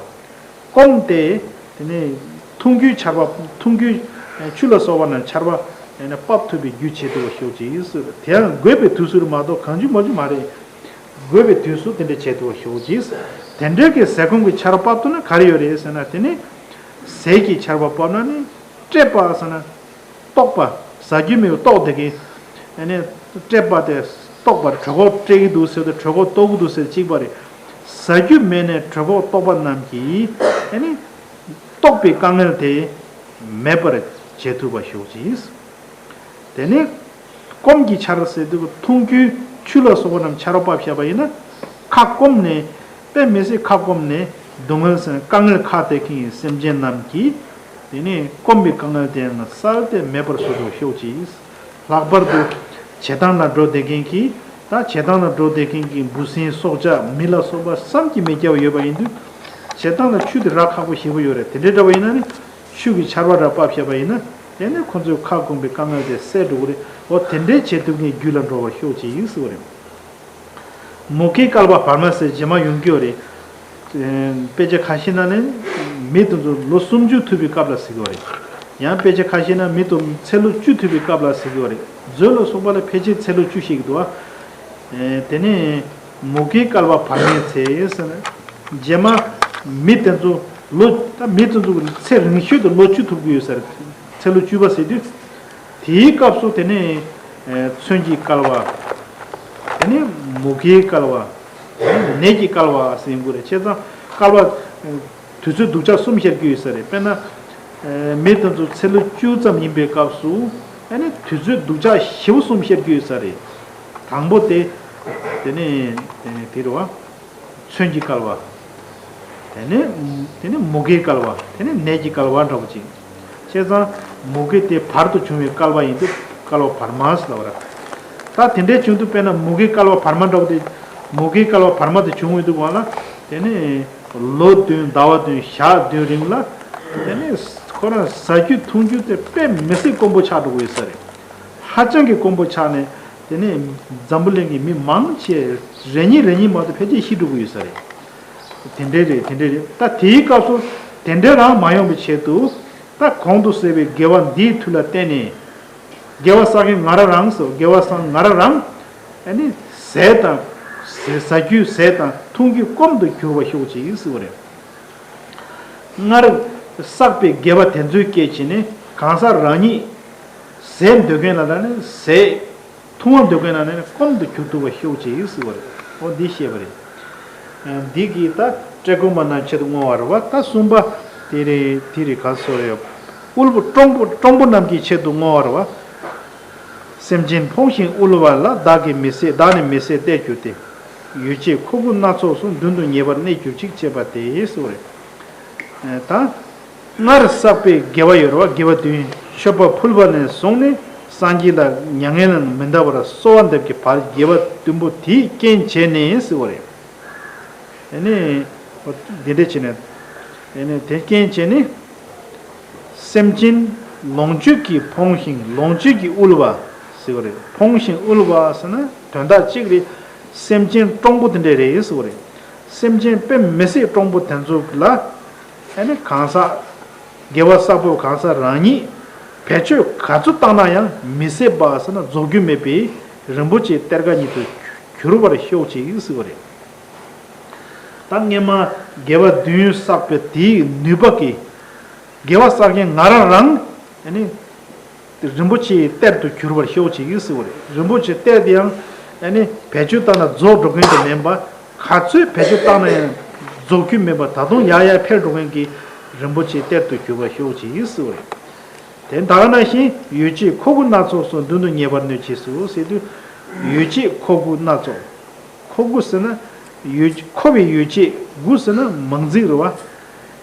སྐོམ་སྟེ། དེ་ནས་འཐུང་རྒྱུའི་ཆར་པ། འཐུང་རྒྱུའི་ཆུ་ལ་སོགས་པ་རྣམས་ཆར་པ་ཕབ་ཐུབ་པའི་རྒྱུ་བྱེད་ཐུབ་པ་ཤོག་ཅིག་ཟེར། དེ་ཡང་དགོས་པའི་དུས་སུ་རེད་མ་གཏོགས་གང་བྱུང་མང་བྱུང་མ་རེད། དགོས་པའི་དུས་སུ་དེ་འདྲ་བྱེད་ཐུབ་པ་ཤོག་ཅིག་ཟེར། དེ་འདྲའི་གི་ཟས་སྐོམ་གྱི་ཆར་པ་ཕབ་ཐུབ་ན་ག་རེ་ཡོད་རེད་ཟེར་ན། དེ་ནི་ཟས་ཀྱི་ཆར་པ་ཕབ་ན་ནི་བཀྲེས་པ་ཟེར་ན། ལྟོགས་པ། ཟ་རྒྱུ་མེད་པའི་ལྟོགས་དེ་གིས། ཨ་ནི་བཀྲེས་པ་དེ་ལྟོགས་པ་རེད། གྲོད་ཁོག་བཀྲེས་ཀྱི་འདུག་ཟེར་དུས་གྲོད་ཁོག་ལྟོགས་ཀྱི་འདུག་ཟེར་གཅིག་པ་རེད། ཟ་རྒྱུ་མེད་ནས་གྲོད་ཁོག་ལྟོགས་པ་རྣམས་ཀྱིས་ཨ་ནི་ལྟོགས་པའི་དཀའ་ངལ་དེ་མེད་པར་བྱེད་ཐུབ་པ་ཤོག་ཅིག། དེ་ནས་སྐོམ་གྱི་ཆར་ཟེར་དུས་འཐུང་རྒྱུའི་ཆུ་ལ་སོགས་པ་རྣམས་ཆར་པ་ཕབ་བཞག་པ་ཡིན་ན། ཁ་སྐོམ་ནས། དཔེ་མི་སྲིད་ཁ་སྐོམ་ནས་སྡུག་བསྔལ་ཟེར་དཀའ་ངལ་ཁག་དེ་མཁན་གྱི་སེམས་ཅན་རྣམས་ཀྱིས། དེ་ནས་སྐོམ་པའི་དཀའ་ངལ་དེ་ཡང་བསལ་ཏེ་མེད་པར་བཟོ་དགོས་ཤོག་ཅིག། ལྷག་པར་དུ་བྱེ་ཐང་ལ་འགྲོ་བསྡད་མཁན་གྱི། ད་བྱེ་ཐང་ལ་འགྲོ་བསྡད་མཁན་གྱི་འབུ་སྲིན་སྲོག་ཆགས་མི་ལ་སོགས་པ་བསམ་གྱིས་མི་ཁྱབ་པ་ཡོད་པ་ཡིན་དུས། བྱེ་ཐང་ལ་ཆུ་དེ་རག་ཁག་པོ་ཞེ་པོ་ཡོད་རེད། དེ་འདྲའི་འདྲ་བ་ཡིན་ན་ནི། ཆུ་གི་ཆར་པ་ར་ཕབ་བཞག་པ་ཡིན་ན། དེ་ནི་ཁོ་ཚོའི་ཁ་སྐོམ་པའི་དཀའ་ངལ་དེ་སེལ་འགྲོ་གི་རེད། འོ་དེ་འདྲའི་བྱེད་ཐུབ་མཁན་རྒྱུད་ལ་འགྲོ་བར་ཤོག་ཅིག་ཟེར་བ་རེད། མུ་གེའི་བསྐལ་པ་བར་མ་ཟེར་རྗེས་མ་ཡོང་གི་ཡོད་རེད། དཔེ་ཆ་ཁ་ཤས་ནང་ནས་མི་དེ་ཚོ་ལོ་སུམ་ཅུ་ཐུབ་པའི་སྐབས་ལ་ཟེར་གྱི་ཡོད་རེད། ཡང་དཔེ་ཆ་ཁ་ཤས་ནང་མི་དེ་ཚོ་ཚེ་ལོ་བཅུ་ཐུབ་པའི་སྐབས་ལ་ཟེར་གྱི་ཡོད་རེད། མཛོད་ལ་སོགས་པ་ལ་ཕལ་ཆེར་ཚེ་ལོ་བཅུ་བཤད་ཀྱི་འདུག་བ། དེ་ནས་མུ་གེའི་བསྐལ་པ་བར་མའི་ཚེ་ཟེར་ན། རྗེས་མ་མི་དེ་ཚོ་ལོ། ད་མི་དེ་ཚོ་ཚེ་རིང་ཤོས་དེ་ལོ་བཅུ་ཐུབ་ཀྱི་ཡོད་ས་རེད། ཚེ་ལོ་བཅུ་པ་ཟེར་དུས། དེའི་སྐབས་སུ་དེ་ནས་ཨེ་མཚོན་གྱི་བསྐལ་པ། དེ་ནས་མུ་གེའི་བསྐལ་པ། དེ་ནས་ནད་ཀྱི་བསྐལ་པ་ཟེར་དགོས་རེད། བྱས་ཙང་བསྐལ་པ་ཨེ་དུས་ཚོད་སྡུག་ཅག་གསུམ་བཤད་ཀྱི་ཡོད་ས་རེད། དཔེར་ན། ཨེ་མི་དེ་ཚོ་ཚེ་ལོ་བཅུ་ཙམ་ཡིན་པའི་སྐབས་སུ། ཨ་ནི་དུས་ཚོད་སྡུག་ཅག་ཞེ་པོ་གསུམ་བཤད་ཀྱི་ཡོད་ས་རེད། དང་པོ་དེ། དེ་ནས་དེ་ནས་དེ་རེད་བ། མཚོན་གྱི་བསྐལ་པ། དེ་ནས་དེ་ནས་མུ་གེའི་བསྐལ་པ། དེ་ནས་ནད་ཀྱི་བསྐལ་པ་འདྲ་པོ་ཅིག། བྱས་ཙང་མུ་གེ་དེ་བར་དུ་བྱུང་བའི་བསྐལ་པ་ཡིན་དུས་བསྐལ་པ་བར་མ་ཟེར་ལབ་པ་རེད། ད་དེ་འདྲའི་བྱུང་དུས་དཔེར་ན་མུ་གེའི་བསྐལ་པ་བར་མ་འདྲ་པོ་དེ། མུ་གེའི་བསྐལ་པ་བར་མ་དེ་བྱུང་ཡོང་དུས་གོང་ལ། དེ་ནས་ལོ་བདུན་ཟླ་བ་བདུན་ཞག་བདུན་རིང་ལ། དེ་ནས་ཁོ་རང་ཟ་རྒྱུ་འཐུང་རྒྱུ་དེ་དཔེ་མི་སྲིད་དཀོན་པོ་ཆགས་འགྲོ་གི་ཡོད་ས་རེད། ཧ་ཅང་གི་དཀོན་པོ་ཆགས་ནས། དེ་ནས་འཛམ་བུ་གླིང་གི་མི་མང་ཆེ་རེ་གཉིས་རེ་གཉིས་མ་གཏོགས་ཕལ་ཆེར་ཤི་འགྲོ་གི་ཡོད་ས་རེད། དེ་འདྲའི་རེད། དེ་འདྲའི་རེད། ད་དེའི་སྐབས་སུ་དེ་འདྲའི་རང་མ་ཡོང་བའི་ཆེད་དུ། ད་གོང་དུ་གསལ་བའི་དགེ་བ་འདིའི་མཐུ་ལ་བརྟེན་ནས། དགེ་བ་བསགས་མཁན་ང་རང་རང་སོ། དགེ་བ་བསགས་ང་རང་རང་། ཨ་ནི་ཟས་དང་། ཟས་ཟ་རྒྱུའི་ཟས་དང་འཐུང་རྒྱུའི་སྐོམ་དུ་གྱུར་པ་ཤོག་ཅིག་ཟེར་བ་རེད། སྔར་བསགས་པའི་དགེ་བ་དེ་ཚོའི་སྐྱེད་བྱས་ནས་གང་ཟག་རང་ཉིད། ཟས་འདོད་མཁན་ལ་ལ་ནི་ཟས། འཐུང་བ་འདོད་མཁན་ལ་ནི་སྐོམ་དུ་གྱུར་ཐུབ་པ་ཤོག་ཅིག་ཟེར་བ་རེད། འོ་འདི་བཤད་པ་རེད། འདི་གིས་ད་བཀྲེས་སྐོམ་པ་རྣམས་ཆེད་དུ་བསྔོ་བ་རེད་བ། ད་གསུམ་པ་དེ་རེད། དེ་རེད། ག་སོ་རེད། དབུལ་པོ་སྤྲང་པོ་སྤྲང་པོ་རྣམས་ཀྱི་ཆེད་དུ་བསྔོ་བ་རེད་བ། སེམས་ཅན་ཕོངས་ཤིང་དབུལ་བ་ལ། བདག་གིས་མི་བཟད་བདག་ནི་མི་བཟད་གཏད་གྱུར་ཏེ། ཡོ་བྱད་མཁོ་དགུ་སྣ་ཚོགས་སུ། མདུན་དུ་ཉེ་བར་གནས་གྱུར་ཅིག་ཅེས་པ་སྟེ་ཟེར་བ་རེད། ད་སྔར་བསགས་པའི་དགེ་བ་ཡོད་རེད་བ། དགེ་བ་བདུན། མཆོད་པ་ཕུལ་བ་ནས་བཟུང་ནས་སངས་རྒྱས་ལ་མྱ་ངན་ལས་མི་འདའ་བར་གསོལ་བ་འདེབས་ཀྱི་བར། དགེ་བ་བདུན་པོ་དེས་རྐྱེན་བྱས་ནས་ཟེར་བ་རེད། ཨ་ནི། འོ་འདི་འདྲ་བྱས་ནས། ཨ་ནི་དེ་རྐྱེན་བྱས་ནས། སེམས་ཅན་ལོངས་སྤྱོད་ཀྱིས་ཕོངས་ཤིང་ལོངས་སྤྱོད་ཀྱིས་དབུལ་བ་ཟེར་བ་རེད། ཕོངས་ཤིང་དབུལ་བ་ཟེར་ན་དོན་དག་གཅིག་རེད། སེམས་ཅན་སྤྲང་པོ་དེ་འདྲ་རེད་ཟེར་བ་རེད། སེམས་ཅན་དཔེ་མི་སྲིད་སྤྲང་པོ་དེ་ཚོ་ལ། ཨ་ནི་གང་ཟག་དགེ་བ་བསགས་པོ་གང་ཟག་རང་ཉིད། བེད་སྤྱོད་ག་ཚོད་བཏང་ན་ཡང་མི་སྲིད་པ་ཟེར་ན་རྫོགས་རྒྱུ་མེད་པའི་རིན་པོ་ཆེའི་གཏེར་ཁ་ཉིད་དུ་གྱུར་པར་ཤོག་ཅིག་ཟེར་བ་རེད། ད་སྔས་མ་དགེ་བ་བདུན་བསགས་པའི་དེའི་ནུས་པ་གིས་དགེ་བ་བསགས་མཁན་ང་རང་རང་ཨ་ནི་རིན་པོ་ཆེའི་གཏེར་དུ་གྱུར་པར་ཤོག་ཅིག་ཟེར་བ་རེད། རིན་པོ་ཆེའི་གཏེར་དེ་ཡང་ཨ་ནི་བེད་སྤྱོད་བཏང་ན་རྫོགས་འགྲོ་མཁན་དེ་མིན་པ། ག་ཚོད་བེད་སྤྱོད་བཏང་ན་ཡང་རྫོགས་རྒྱུ་མེད་པ། ད་དུང་ཡར་ཡར་འཕེལ་འགྲོ་མཁན་གྱི་རིན་པོ་ཆེའི་གཏེར་དུ་གྱུར་པར་ཤོག་ཅིག་ཟེར་བ་རེད། དེ་ལྟ་ན་བཞིན་ཡོ་བྱད་མཁོ་དགུ་སྣ་ཚོགས་སུ་མདུན་དུ་ཉེ་བར་གནོད་བྱེད་སོ་ཟེར་དུས། ཡོ་བྱད་མཁོ་དགུ་སྣ་ཚོགས། མཁོ་དགུ་ཟེར་ན་ཡོ་མཁོ་བའི་ཡོ་བྱད། དགུ་ཟེར་ན་མང་ཚིག་རེད་བ།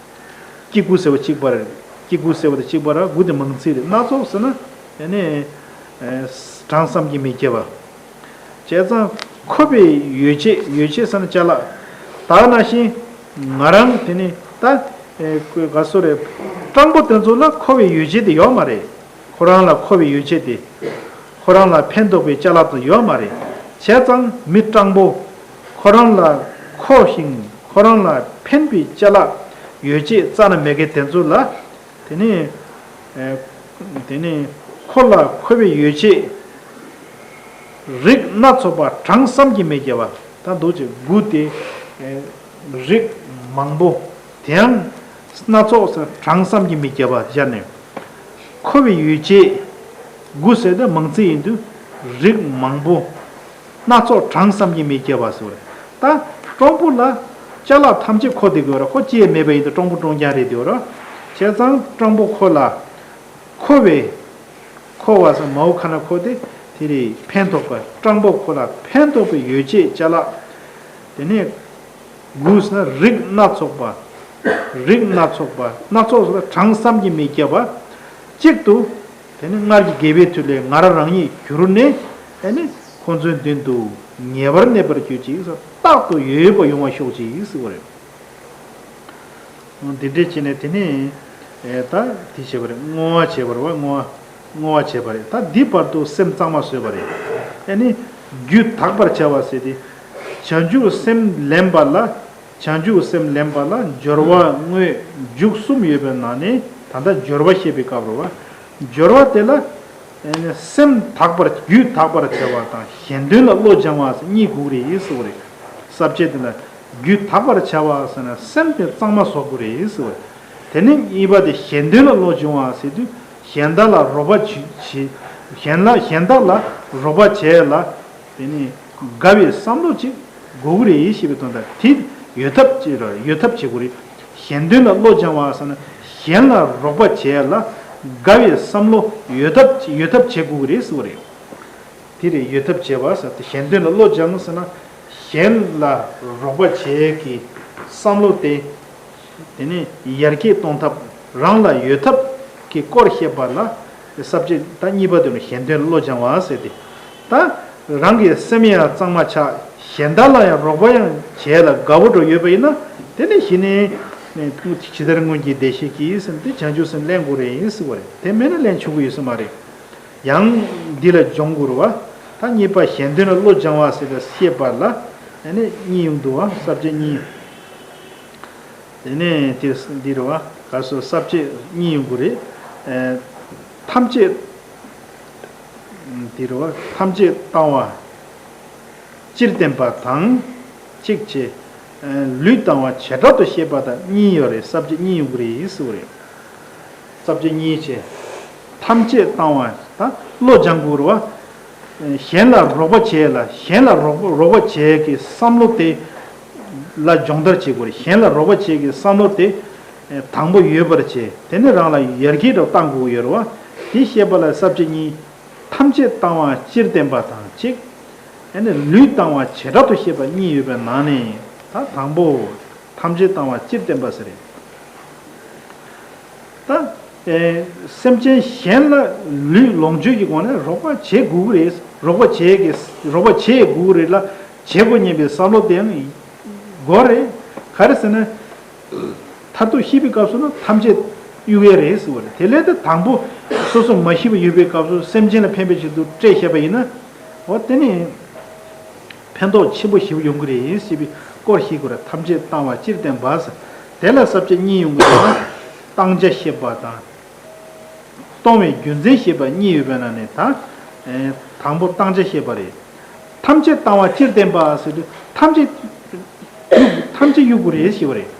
སྐྱེ་དགུ་ཟེར་བ་གཅིག་པ་རེད། སྐྱེ་དགུ་ཟེར་བ་དང་གཅིག་པ་རེད། དགུ་དེ་མང་ཚིག་རེད། སྣ་ཚོགས་ཟེར་ན་ཨ་ནི་གྲངས་བསམ་གྱིས་མི་ཁྱབ་པ། བྱས་ཙང་མཁོ་བའི་ཡོ་བྱད། ཡོ་བྱད་ཟེར་ན་ཅ་ལག། ད་ག་ནང་བཞིན་ང་རང་དེ་ནི་ད་ཨེ་ག་སོ་རེད། སྤྲང་པོ་དེ་ཚོ་ལ་མཁོ་བའི་ཡོ་བྱད་དེ་ཡོད་མ་རེད། ཁོ་རང་ལ་མཁོ་བའི་ཡོ་བྱད་དེ། ཁོ་རང་ལ་ཕན་ཐོགས་པའི་ཅ་ལག་དེ་ཡོད་མ་རེད། བྱས་ཙང་མི་སྤྲང་པོ། ཁོ་རང་ལ་མཁོ་ཞིང་ཁོ་རང་ལ་ཕན་པའི་ཅ་ལག་ཡོ་བྱད་རྩ་ནས་མེད་མཁན་དེ་ཚོ་ལ། དེ་ནས་ཨེ་དེ་ནས་ཁོ་ལ་མཁོ་བའི་ཡོ་བྱད་རིགས་སྣ་ཚོགས་པ་གྲངས་བསམ་གྱིས་མི་ཁྱབ་པ། ད་འདུག་ཅེས་དགུ་དེ་ཨེ་རིགས་མང་པོ། དེའང་སྣ་ཚོགས་ཟེར་གྲངས་བསམ་གྱིས་མི་ཁྱབ་པ་སྦྱར་ནས། མཁོ་བའི་ཡོ་བྱད་དགུ་ཟེར་དེ་མང་ཚིག་ཡིན་དུས་རིགས་མང་པོ། སྣ་ཚོགས་གྲངས་བསམ་གྱིས་མི་ཁྱབ་པ་ཟེར་བ་རེད། ད་སྤྲང་པོ་ལ་ཅ་ལག་ཐམས་ཅད་མཁོ་བསྡད་དགོས་ར། ཁོ་ཅི་ཡང་མེད་པ་ཡིན་དུས་སྤྲང་པོ་སྤྲང་རྐྱང་རེད་དེ་ར། བྱས་ཙང་སྤྲང་པོ་ཁོ་ལ་མཁོ་བའི། མཁོ་བ་ཟེར་མའོ་ཁ་ན་མཁོ་སྟེ་དེ་རེད། ཕན་ཐོགས་པ། སྤྲང་པོ་ཁོ་ལ་ཕན་ཐོགས་པའི་ཡོ་བྱད་ཅ་ལག། དེ་ནས་དགུ་ཟེར་ན་རིགས་སྣ་ཚོགས་པ། རིགས་སྣ་ཚོགས་པ། སྣ་ཚོགས་ཟེར་ན་གྲངས་བསམ་གྱིས་མི་ཁྱབ་པ། གཅིག་ཏུ། དེ་ནི་སྔར་གྱི་དགེ་བའི་མཐུ་ལས་ང་རང་རང་ཉིད་གྱུར་ནས། དེ་ནི་ཁོ་ཚོའི་མདུན་དུ་ཉེ་བར་གནས་པར་གྱུར་ཅིག་ཟེར། རྟག་ཏུ་ཡོད་པ་ཡོང་བར་ཤོག་ཅིག་ཟེར་བ་རེད། འདི་འདྲས་བྱས་ནས་དེ་ནི་ཨེ་ད་དེ་བྱས་པ་རེད། བསྔོ་བ་བྱས་པ་རེད་བ། བསྔོ་བ་བསྔོ་བ་བྱས་པ་རེད། ད་འདི་བར་དུ་སེམས་གཙང་མ་བཟོས་པ་རེད། ཨེ་ནི་རྒྱུད་དག་པར་བྱ་བ་ཟེར་ཏེ། བྱང་ཆུབ་སེམས་ལེན་པ་ལ། བྱང་ཆུབ་སེམས་ལེན་པ་ལ་སྦྱོར་བ་དངོས་མཇུག་གསུམ་ཡོད་པའི་ནང་ནས་ད་ལྟ་སྦྱོར་བ་བཤད་པའི་སྐབས་རེད་བ། སྦྱོར་བ་དེ་ལ། ཨེ་ནི་སེམས་དག་པར། རྒྱུད་དག་པར་བྱ་བ་དང་གཞན་དོན་ལ་བློ་སྦྱང་བ་ཟེར་གཉིས་དགོས་རེད་ཟེར་བ་རེད། ས་བཅད་དེ་ལ་རྒྱུད་དག་པར་བྱ་བ་ཟེར་ན་སེམས་དེ་གཙང་མ་བཟོ་དགོས་རེད་ཟེར་བ་རེད། དེ་ནས་གཉིས་པ་དེ་གཞན་དོན་ལ་བློ་སྦྱོང་བ་ཟེར་དུས་གཞན་དག་ལ་རོགས་པ་བྱེད། བྱེད། གཞན་ལ། གཞན་དག་ལ་རོགས་པ་བྱས་ལ། དེ་ནས་དགའ་བའི་བསམ་བློ་ཅིག་དགོས་ཀྱི་རེད་ཞེས་པའི་དོན་དག་དེ་ཡོད་ཐབས་ཅིག་ར། ཡོད་ཐབས་བྱེད་དགོས་རེད། གཞན་དོན་ལ་བློ་སྦྱང་བ་ཟེར་ན་གཞན་ལ་རོགས་པ་བྱས་ལ་དགའ་བའི་བསམ་བློ་ཡོད་ཐབས། ཡོད་ཐབས་བྱེད་དགོས་ཀྱི་རེད་ཟེར་བ་རེད། དེ་རེད། ཡོད་ཐབས་བྱེད་པ་ཟེར་ཏེ་གཞན་དོན་ལ་བློ་སྦྱང་ཟེར་ན་གཞན་ལ་རོགས་པ་བྱེད་ཀྱི་བསམ་བློ་དེ། དེ་ནས་ཡར་རྒྱས་གཏོང་ཐབས། རང་ལ་ཡོད་ཐབས་ཀྱི་སྐོར་བཤད་པ་ལ་ས་བཅད་ད་གཉིས་པ་དེ་ནི་གཞན་དོན་ལ་བློ་སྦྱང་བ་ཟེར་ཏེ། ད་རང་གི་སེམས་ཡང་གཙང་མ་ཆགས། གཞན་དག་ལ་ཡང་རོགས་པ་ཡང་བྱས་ལ་དགའ་བོ་འགྲོ་ཡོད་པ་ཡིན་ན། དེ་ནི་གཞི་ནས་ཇི་ལྟར་སྔོན་གྱི་བདེ་གཤེགས་ཀྱིས་ཟེར་ཏེ་བྱང་ཆུབ་སེམས་ལེན་དགོས་རེད་ཟེར་བ་རེད། དེ་མེད་ན་ལེན་ཆོག་གི་ཡོད་ས་མ་རེད། ཡང་འདི་ལ་སྦྱོང་དགོས་རེད་བ། ད་གཉིས་པ་གཞན་དོན་ལ་བློ་སྦྱང་བ་ཟེར་ཏེ་བཤད་པ་ལ་ཨ་ནི་གཉིས་ཡོང་འདུག་བ། ས་བཅད་གཉིས། དེ་ནས་དེ་འདི་རེད་བ། ག་སོ། ས་བཅད་གཉིས་ཡོང་གི་རེད། ཨེ་ཐམས་ཅད་འདི་རེད་བ། ཐམས་ཅད་བཏང་བ་སྤྱིར་བསྟན་པ་དང་གཅིག་བྱས། ཨེ་ལུས་བཏང་བ་བྱེ་བྲག་ཏུ་བཤད་པ་དང་གཉིས་ཡོད་རེད། ས་བཅད་གཉིས་ཡོང་གི་རེད་ཟེར་བ་རེད། ས་བཅད་གཉིས་བྱས། ཐམས་ཅད་བཏང་བ་ད་བློ་སྦྱང་དགོས་རེད་བ། གཞན་ལ་རོགས་པ་བྱས་ལ། གཞན་ལ་རོགས་པ། རོགས་པ་བྱས་ཀྱི་བསམ་བློ་དེ་ལ་སྦྱོང་བརྡར་བྱེད་དགོས་རེད། གཞན་ལ་རོགས་པ་བྱས་ཀྱི་བསམ་བློ་དེ་དང་པོ་ཡོད་པར་བྱས། དེ་ནས་རང་ལ་ཡར་རྒྱས་འགྲོ་བཏང་དགོས་ཡོད་རེད་བ། དེ་བཤད་པ་ལ་ས་བཅད་གཉིས། ཐམས་ཅད་བཏང་བ་སྤྱིར་བསྟན་པ་དང་གཅིག་ཨ་ནི་ལུས་བཏང་བ་བྱེ་བྲག་ཏུ་བཤད་པ་གཉིས་ཡོད་པའི་ནང་ནས་ད་དང་པོ། ཐམས་ཅད་བཏང་བ་སྤྱིར་བསྟན་པ་ཟེར་རེད། ད། ཨེ། སེམས་ཅན་གཞན་ལ་ལུས་ལོངས་སྤྱོད་ཀྱི་སྒོ་ནས་རོགས་པ་བྱེད་དགོས་ཀྱི་རེད། རོགས་པ་བྱེད་ཀྱི། རོགས་པ་བྱེད་དགོས་ཀྱི་རེད་ལ་བྱེད་དགོས་སྙམ་པའི་བསམ་བློ་དེ་ཡང་དགོས་རེད། ག་རེ་ཟེར་ན། མཐར་ཐུག་ཤི་བའི་སྐབས་སུ་ན་ཐམས་ཅད་གཡུག་ཡས་རེད་ཟེར་བ་རེད། དེ་ལས་དེ་དང་པོ་སོ་སོ་མ་ཤི་བ་ཡོད་པའི་སྐབས་སུ་སེམས་ཅན་ལ་ཕན་པའི་ཆེད་དུ་སྤྲད་བཞག་པ་ཡིན་ན། འོ་དེ་ནི། ཕན་ཐོགས་ཆེན་པོ་ཞིག་ཡོང་གི་རེད་ཟེར་བའི་སྐོར་ཞིག་གོ་ར། ཐམས་ཅད་བཏང་བ་སྤྱིར་བསྟན་པ་ཟེར། དེ་ལ་ས་བཅད་གཉིས་ཡོང་གི་རེད། བཏང་བྱ་བཤད་པ་དང་ གཏོང་བའི་རྒྱུ་མཚན་བཤད་པ་གཉིས་ཡོད་པའི་ནང་ནས་ད། ཨེ། དང་པོ་བཏང་བྱ་བཤད་པ་རེད། ཐམས་ཅད་བཏང་བ་སྤྱིར་བསྟན་པ་ཟེར་དུས་ཐམས་ཅད་གཡུག་ཐམས་ཅད་གཡུག་དགོས་རེད་ཞེས་པ་རེད།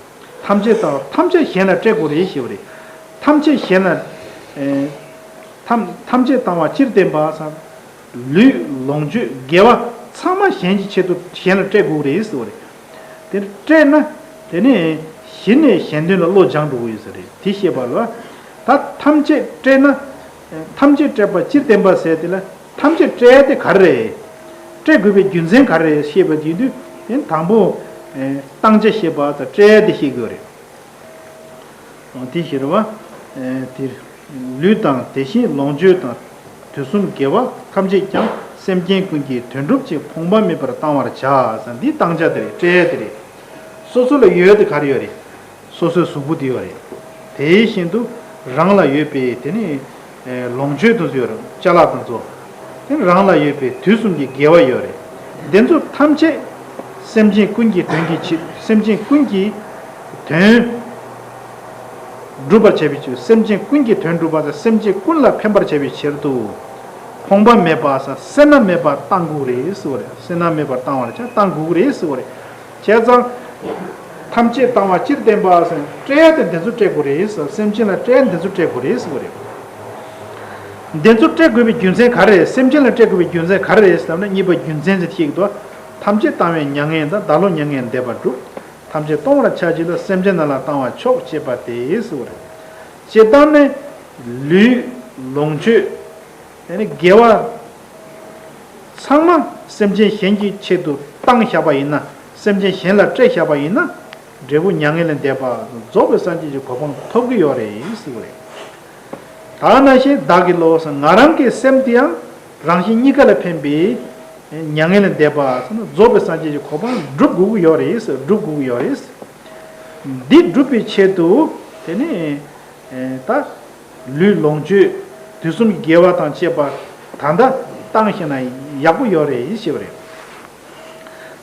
ཐམས་ཅད་བཏང་བ་ཐམས་ཅད་གཞན་ལ་སྤྲད་དགོས་རེད་ཞེས་པ་རེད། ཐམས་ཅད་གཞན་ལ། ཨེ། ཐམས་ཐམས་ཅད་བཏང་བ་སྤྱིར་བསྟན་པ་སམ། ལུས་ལོངས་སྤྱོད་དགེ་བ་ཚང་མ་གཞན་གྱི་ཆེད་དུ་གཞན་ལ་སྤྲད་དགོས་རེད་ཟེར་བ་རེད། དེ་སྤྲད་ན་དེ་ནས་གཞི་ནས་གཞན་དོན་ལ་བློ་སྦྱང་འགྲོ་གི་ཡོད་ས་རེད། དེ་ཤེས་པ་ལ། ད་ཐམས་ཅད་སྤྲད་ན། ཐམས་ཅད་སྤྲད་པ་སྤྱིར་བསྟན་པ་ཟེར་དེ་ལ་ཐམས་ཅད་སྤྲད་ཡ་དེ་ག་རེ་རེད། སྤྲད་དགོས་པའི་རྒྱུ་མཚན་ག་རེ་རེད་ཤེས་པ་དེ་ཡིན་དུས་དེ་དང་པོ། བཏང་བྱ་ཤེས་པ་དང་སྤྲད་ཡ་དེ་ཤེས་དགོས་རེད། དེ་ཕྱིར་བ། དེ། ལུས་དང་དེ་བཞིན་ལོངས་སྤྱོད་དང་། དུས་གསུམ་དགེ་བ་ཐམས་ཅད་ཀྱང་། སེམས་ཅན་ཀུན་གྱི་དོན་སྒྲུབ་ཅིང་ཕོངས་པ་མེད་པར་བཏང་བར་བྱ། འདི་བཏང་བྱ་དེ་རེད། སྤྲད་ཡ་དེ་རེད། སོ་སོ་ལ་ཡོད་དེ་ག་རེ་ཡོད་རེད། སོ་སོའི་གཟུགས་པོ་དེ་ཡོད་རེད། དེ་བཞིན་དུ་རང་ལ་ཡོད་པའི་དེ་ནི། ལོངས་སྤྱོད་དུ་ཡོད་རེད། ཅ་ལག་དང་ཚོ། དེ་རང་ལ་ཡོད་པའི་དུས་གསུམ་གྱི་དགེ་བ་ཡོད་རེད། འདི་ཚོ་ཐམས་ཅད་སེམས་ཅན་ཀུན་གྱི་དོན་གྱི་ཆེད། སེམས་ཅན་ཀུན་གྱི་དོན་སྒྲུབ་པར་བྱ་བའི་ཕྱིར། སེམས་ཅན་ཀུན་གྱི་དོན་སྒྲུབ་པ་དང་སེམས་ཅན་ཀུན་ལ་ཕན་པར་བྱ་བའི་ཕྱིར་དུ། ཕོངས་པ་མེད་པ་སམ། སེར་སྣ་མེད་པར་བཏང་དགོས་རེད་ཟེར་བ་རེད། སེར་སྣ་མེད་པར་བཏང་བར་བྱ། བཏང་དགོས་རེད་ཟེར་བ་རེད། བྱས་ཙང་། ཐམས་ཅད་བཏང་བ་སྤྱིར་བསྟན་པ་ཟེར། སྤྲད་ཡ་དེ་འདི་ཚོ་སྤྲད་དགོས་རེད་ཟེར། སེམས་ཅན་ལ་སྤྲད་ཡ་འདི་ཚོ་སྤྲད་དགོས་རེད་ཟེར་བ་རེད། འདི་ཚོ་སྤྲད་དགོས་པའི་རྒྱུ་མཚན་ག་རེ་རེད། སེམས་ཅན་ལ་སྤྲད་དགོས་པའི་རྒྱུ་མཚན་ག་རེ་རེད་ཟེར་ན། གཉིས་པ་རྒྱུ་མཚན་ཟེར་ཤེས་ཀྱི་འདུག་ཐམས་ཅད་བཏང་བས་མྱ་ངན་འདའ། བདག་བློ་མྱ་ངན་འདས་པར་འགྲུབ། ཐམས་ཅད་གཏོང་བར་བྱ་བྱེད་ལ། སེམས་ཅན་རྣམས་ལ་བཏང་བ་མཆོག་ཅེས་པ་སྟེ་ཟེར་བ་རེད། སྤྱིར་བཏང་ནས་ལུས་ལོངས་སྤྱོད། དེ་ནི་དགེ་བ་ཚང་མ་སེམས་ཅན་གཞན་གྱི་ཆེད་དུ་བཏང་བཞག་པ་ཡིན་ན། སེམས་ཅན་གཞན་ལ་སྤྲད་བཞག་པ་ཡིན་ན། འབྲས་བུ་མྱ་ངན་ལས་འདས་པ་རྫོགས་པའི་སངས་རྒྱས་ཀྱི་གོ་འཕང་ཐོབ་ཀྱི་ཡོད་རེད་ཟེར་བ་རེད། ད་ནང་བཞིན་བདག་གི་བློ་ཟེར། ང་རང་གི་སེམས་དེ་ཡང་རང་གཞན་གཉིས་ཀ་ལ་ཕན་པའི་མྱ་ངན་ལས་འདས་པ་ཟེར་ན། རྫོགས་པའི་སངས་རྒྱས་ཀྱི་གོ་འཕང་སྒྲུབ་དགོས་ཀྱི་ཡོད་རེད་ཟེར། སྒྲུབ་དགོས་ཀྱི་ཡོད་རེད། འདི་སྒྲུབ་པའི་ཆེད་དུ་དེ་ནི། ད་ལུས་ལོངས་སྤྱོད་དུས་གསུམ་གྱི་དགེ་བ་དང་བཅས་པ་ད་ལྟ་བཏང་ཤེས་ན་ཡག་པོ་ཡོད་རེད་ཞེས་པ་རེད།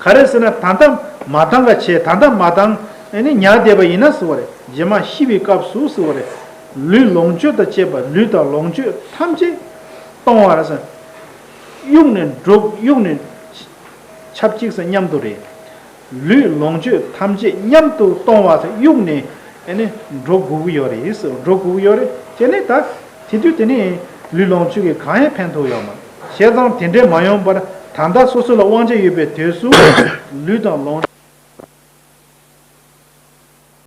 ག་རེ་ཟེར་ན། ད་ལྟ་མ་བཏང་ག་བྱས། ད་ལྟ་མ་བཏང་ཨ་ནི་ཉར་བསྡད་པ་ཡིན་ན་ཟེར་བ་རེད། རྗེས་མ་ཤི་བའི་སྐབས་སུ་ཟེར་བ་རེད། ལུས་ལོངས་སྤྱོད་དང་བཅས་པ་ལུས་དང་ལོངས་སྤྱོད་ཐམས་ཅད་གཏོང་བར་ཟེར། གཡུགས་ནས་འགྲོ། གཡུགས་ནས་ཆབས་ཅིག་ཟེར་མཉམ་དུ་རེད། ལུས་ལོངས་སྤྱོད་ཐམས་ཅད་མཉམ་དུ་གཏོང་བ་དང་གཡུགས་ནས་ཨ་ནི་འགྲོ་དགོས་ཀྱི་ཡོད་རེད། འགྲོ་དགོས་ཀྱི་ཡོད་རེད། དེ་ནས་ད་དེ་དུས་དེ་ནས་ལུས་ལོངས་སྤྱོད་ཀྱིས་གང་ཡང་ཕན་ཐོགས་ཡོད་མ་རེད། བྱས་ཙང་དེ་འདྲས་མ་ཡོང་བར་ད་ལྟ་སོ་སོ་ལ་དབང་ཆ་ཡོད་པའི་དུས་སུ་ལུས་དང་ལོངས།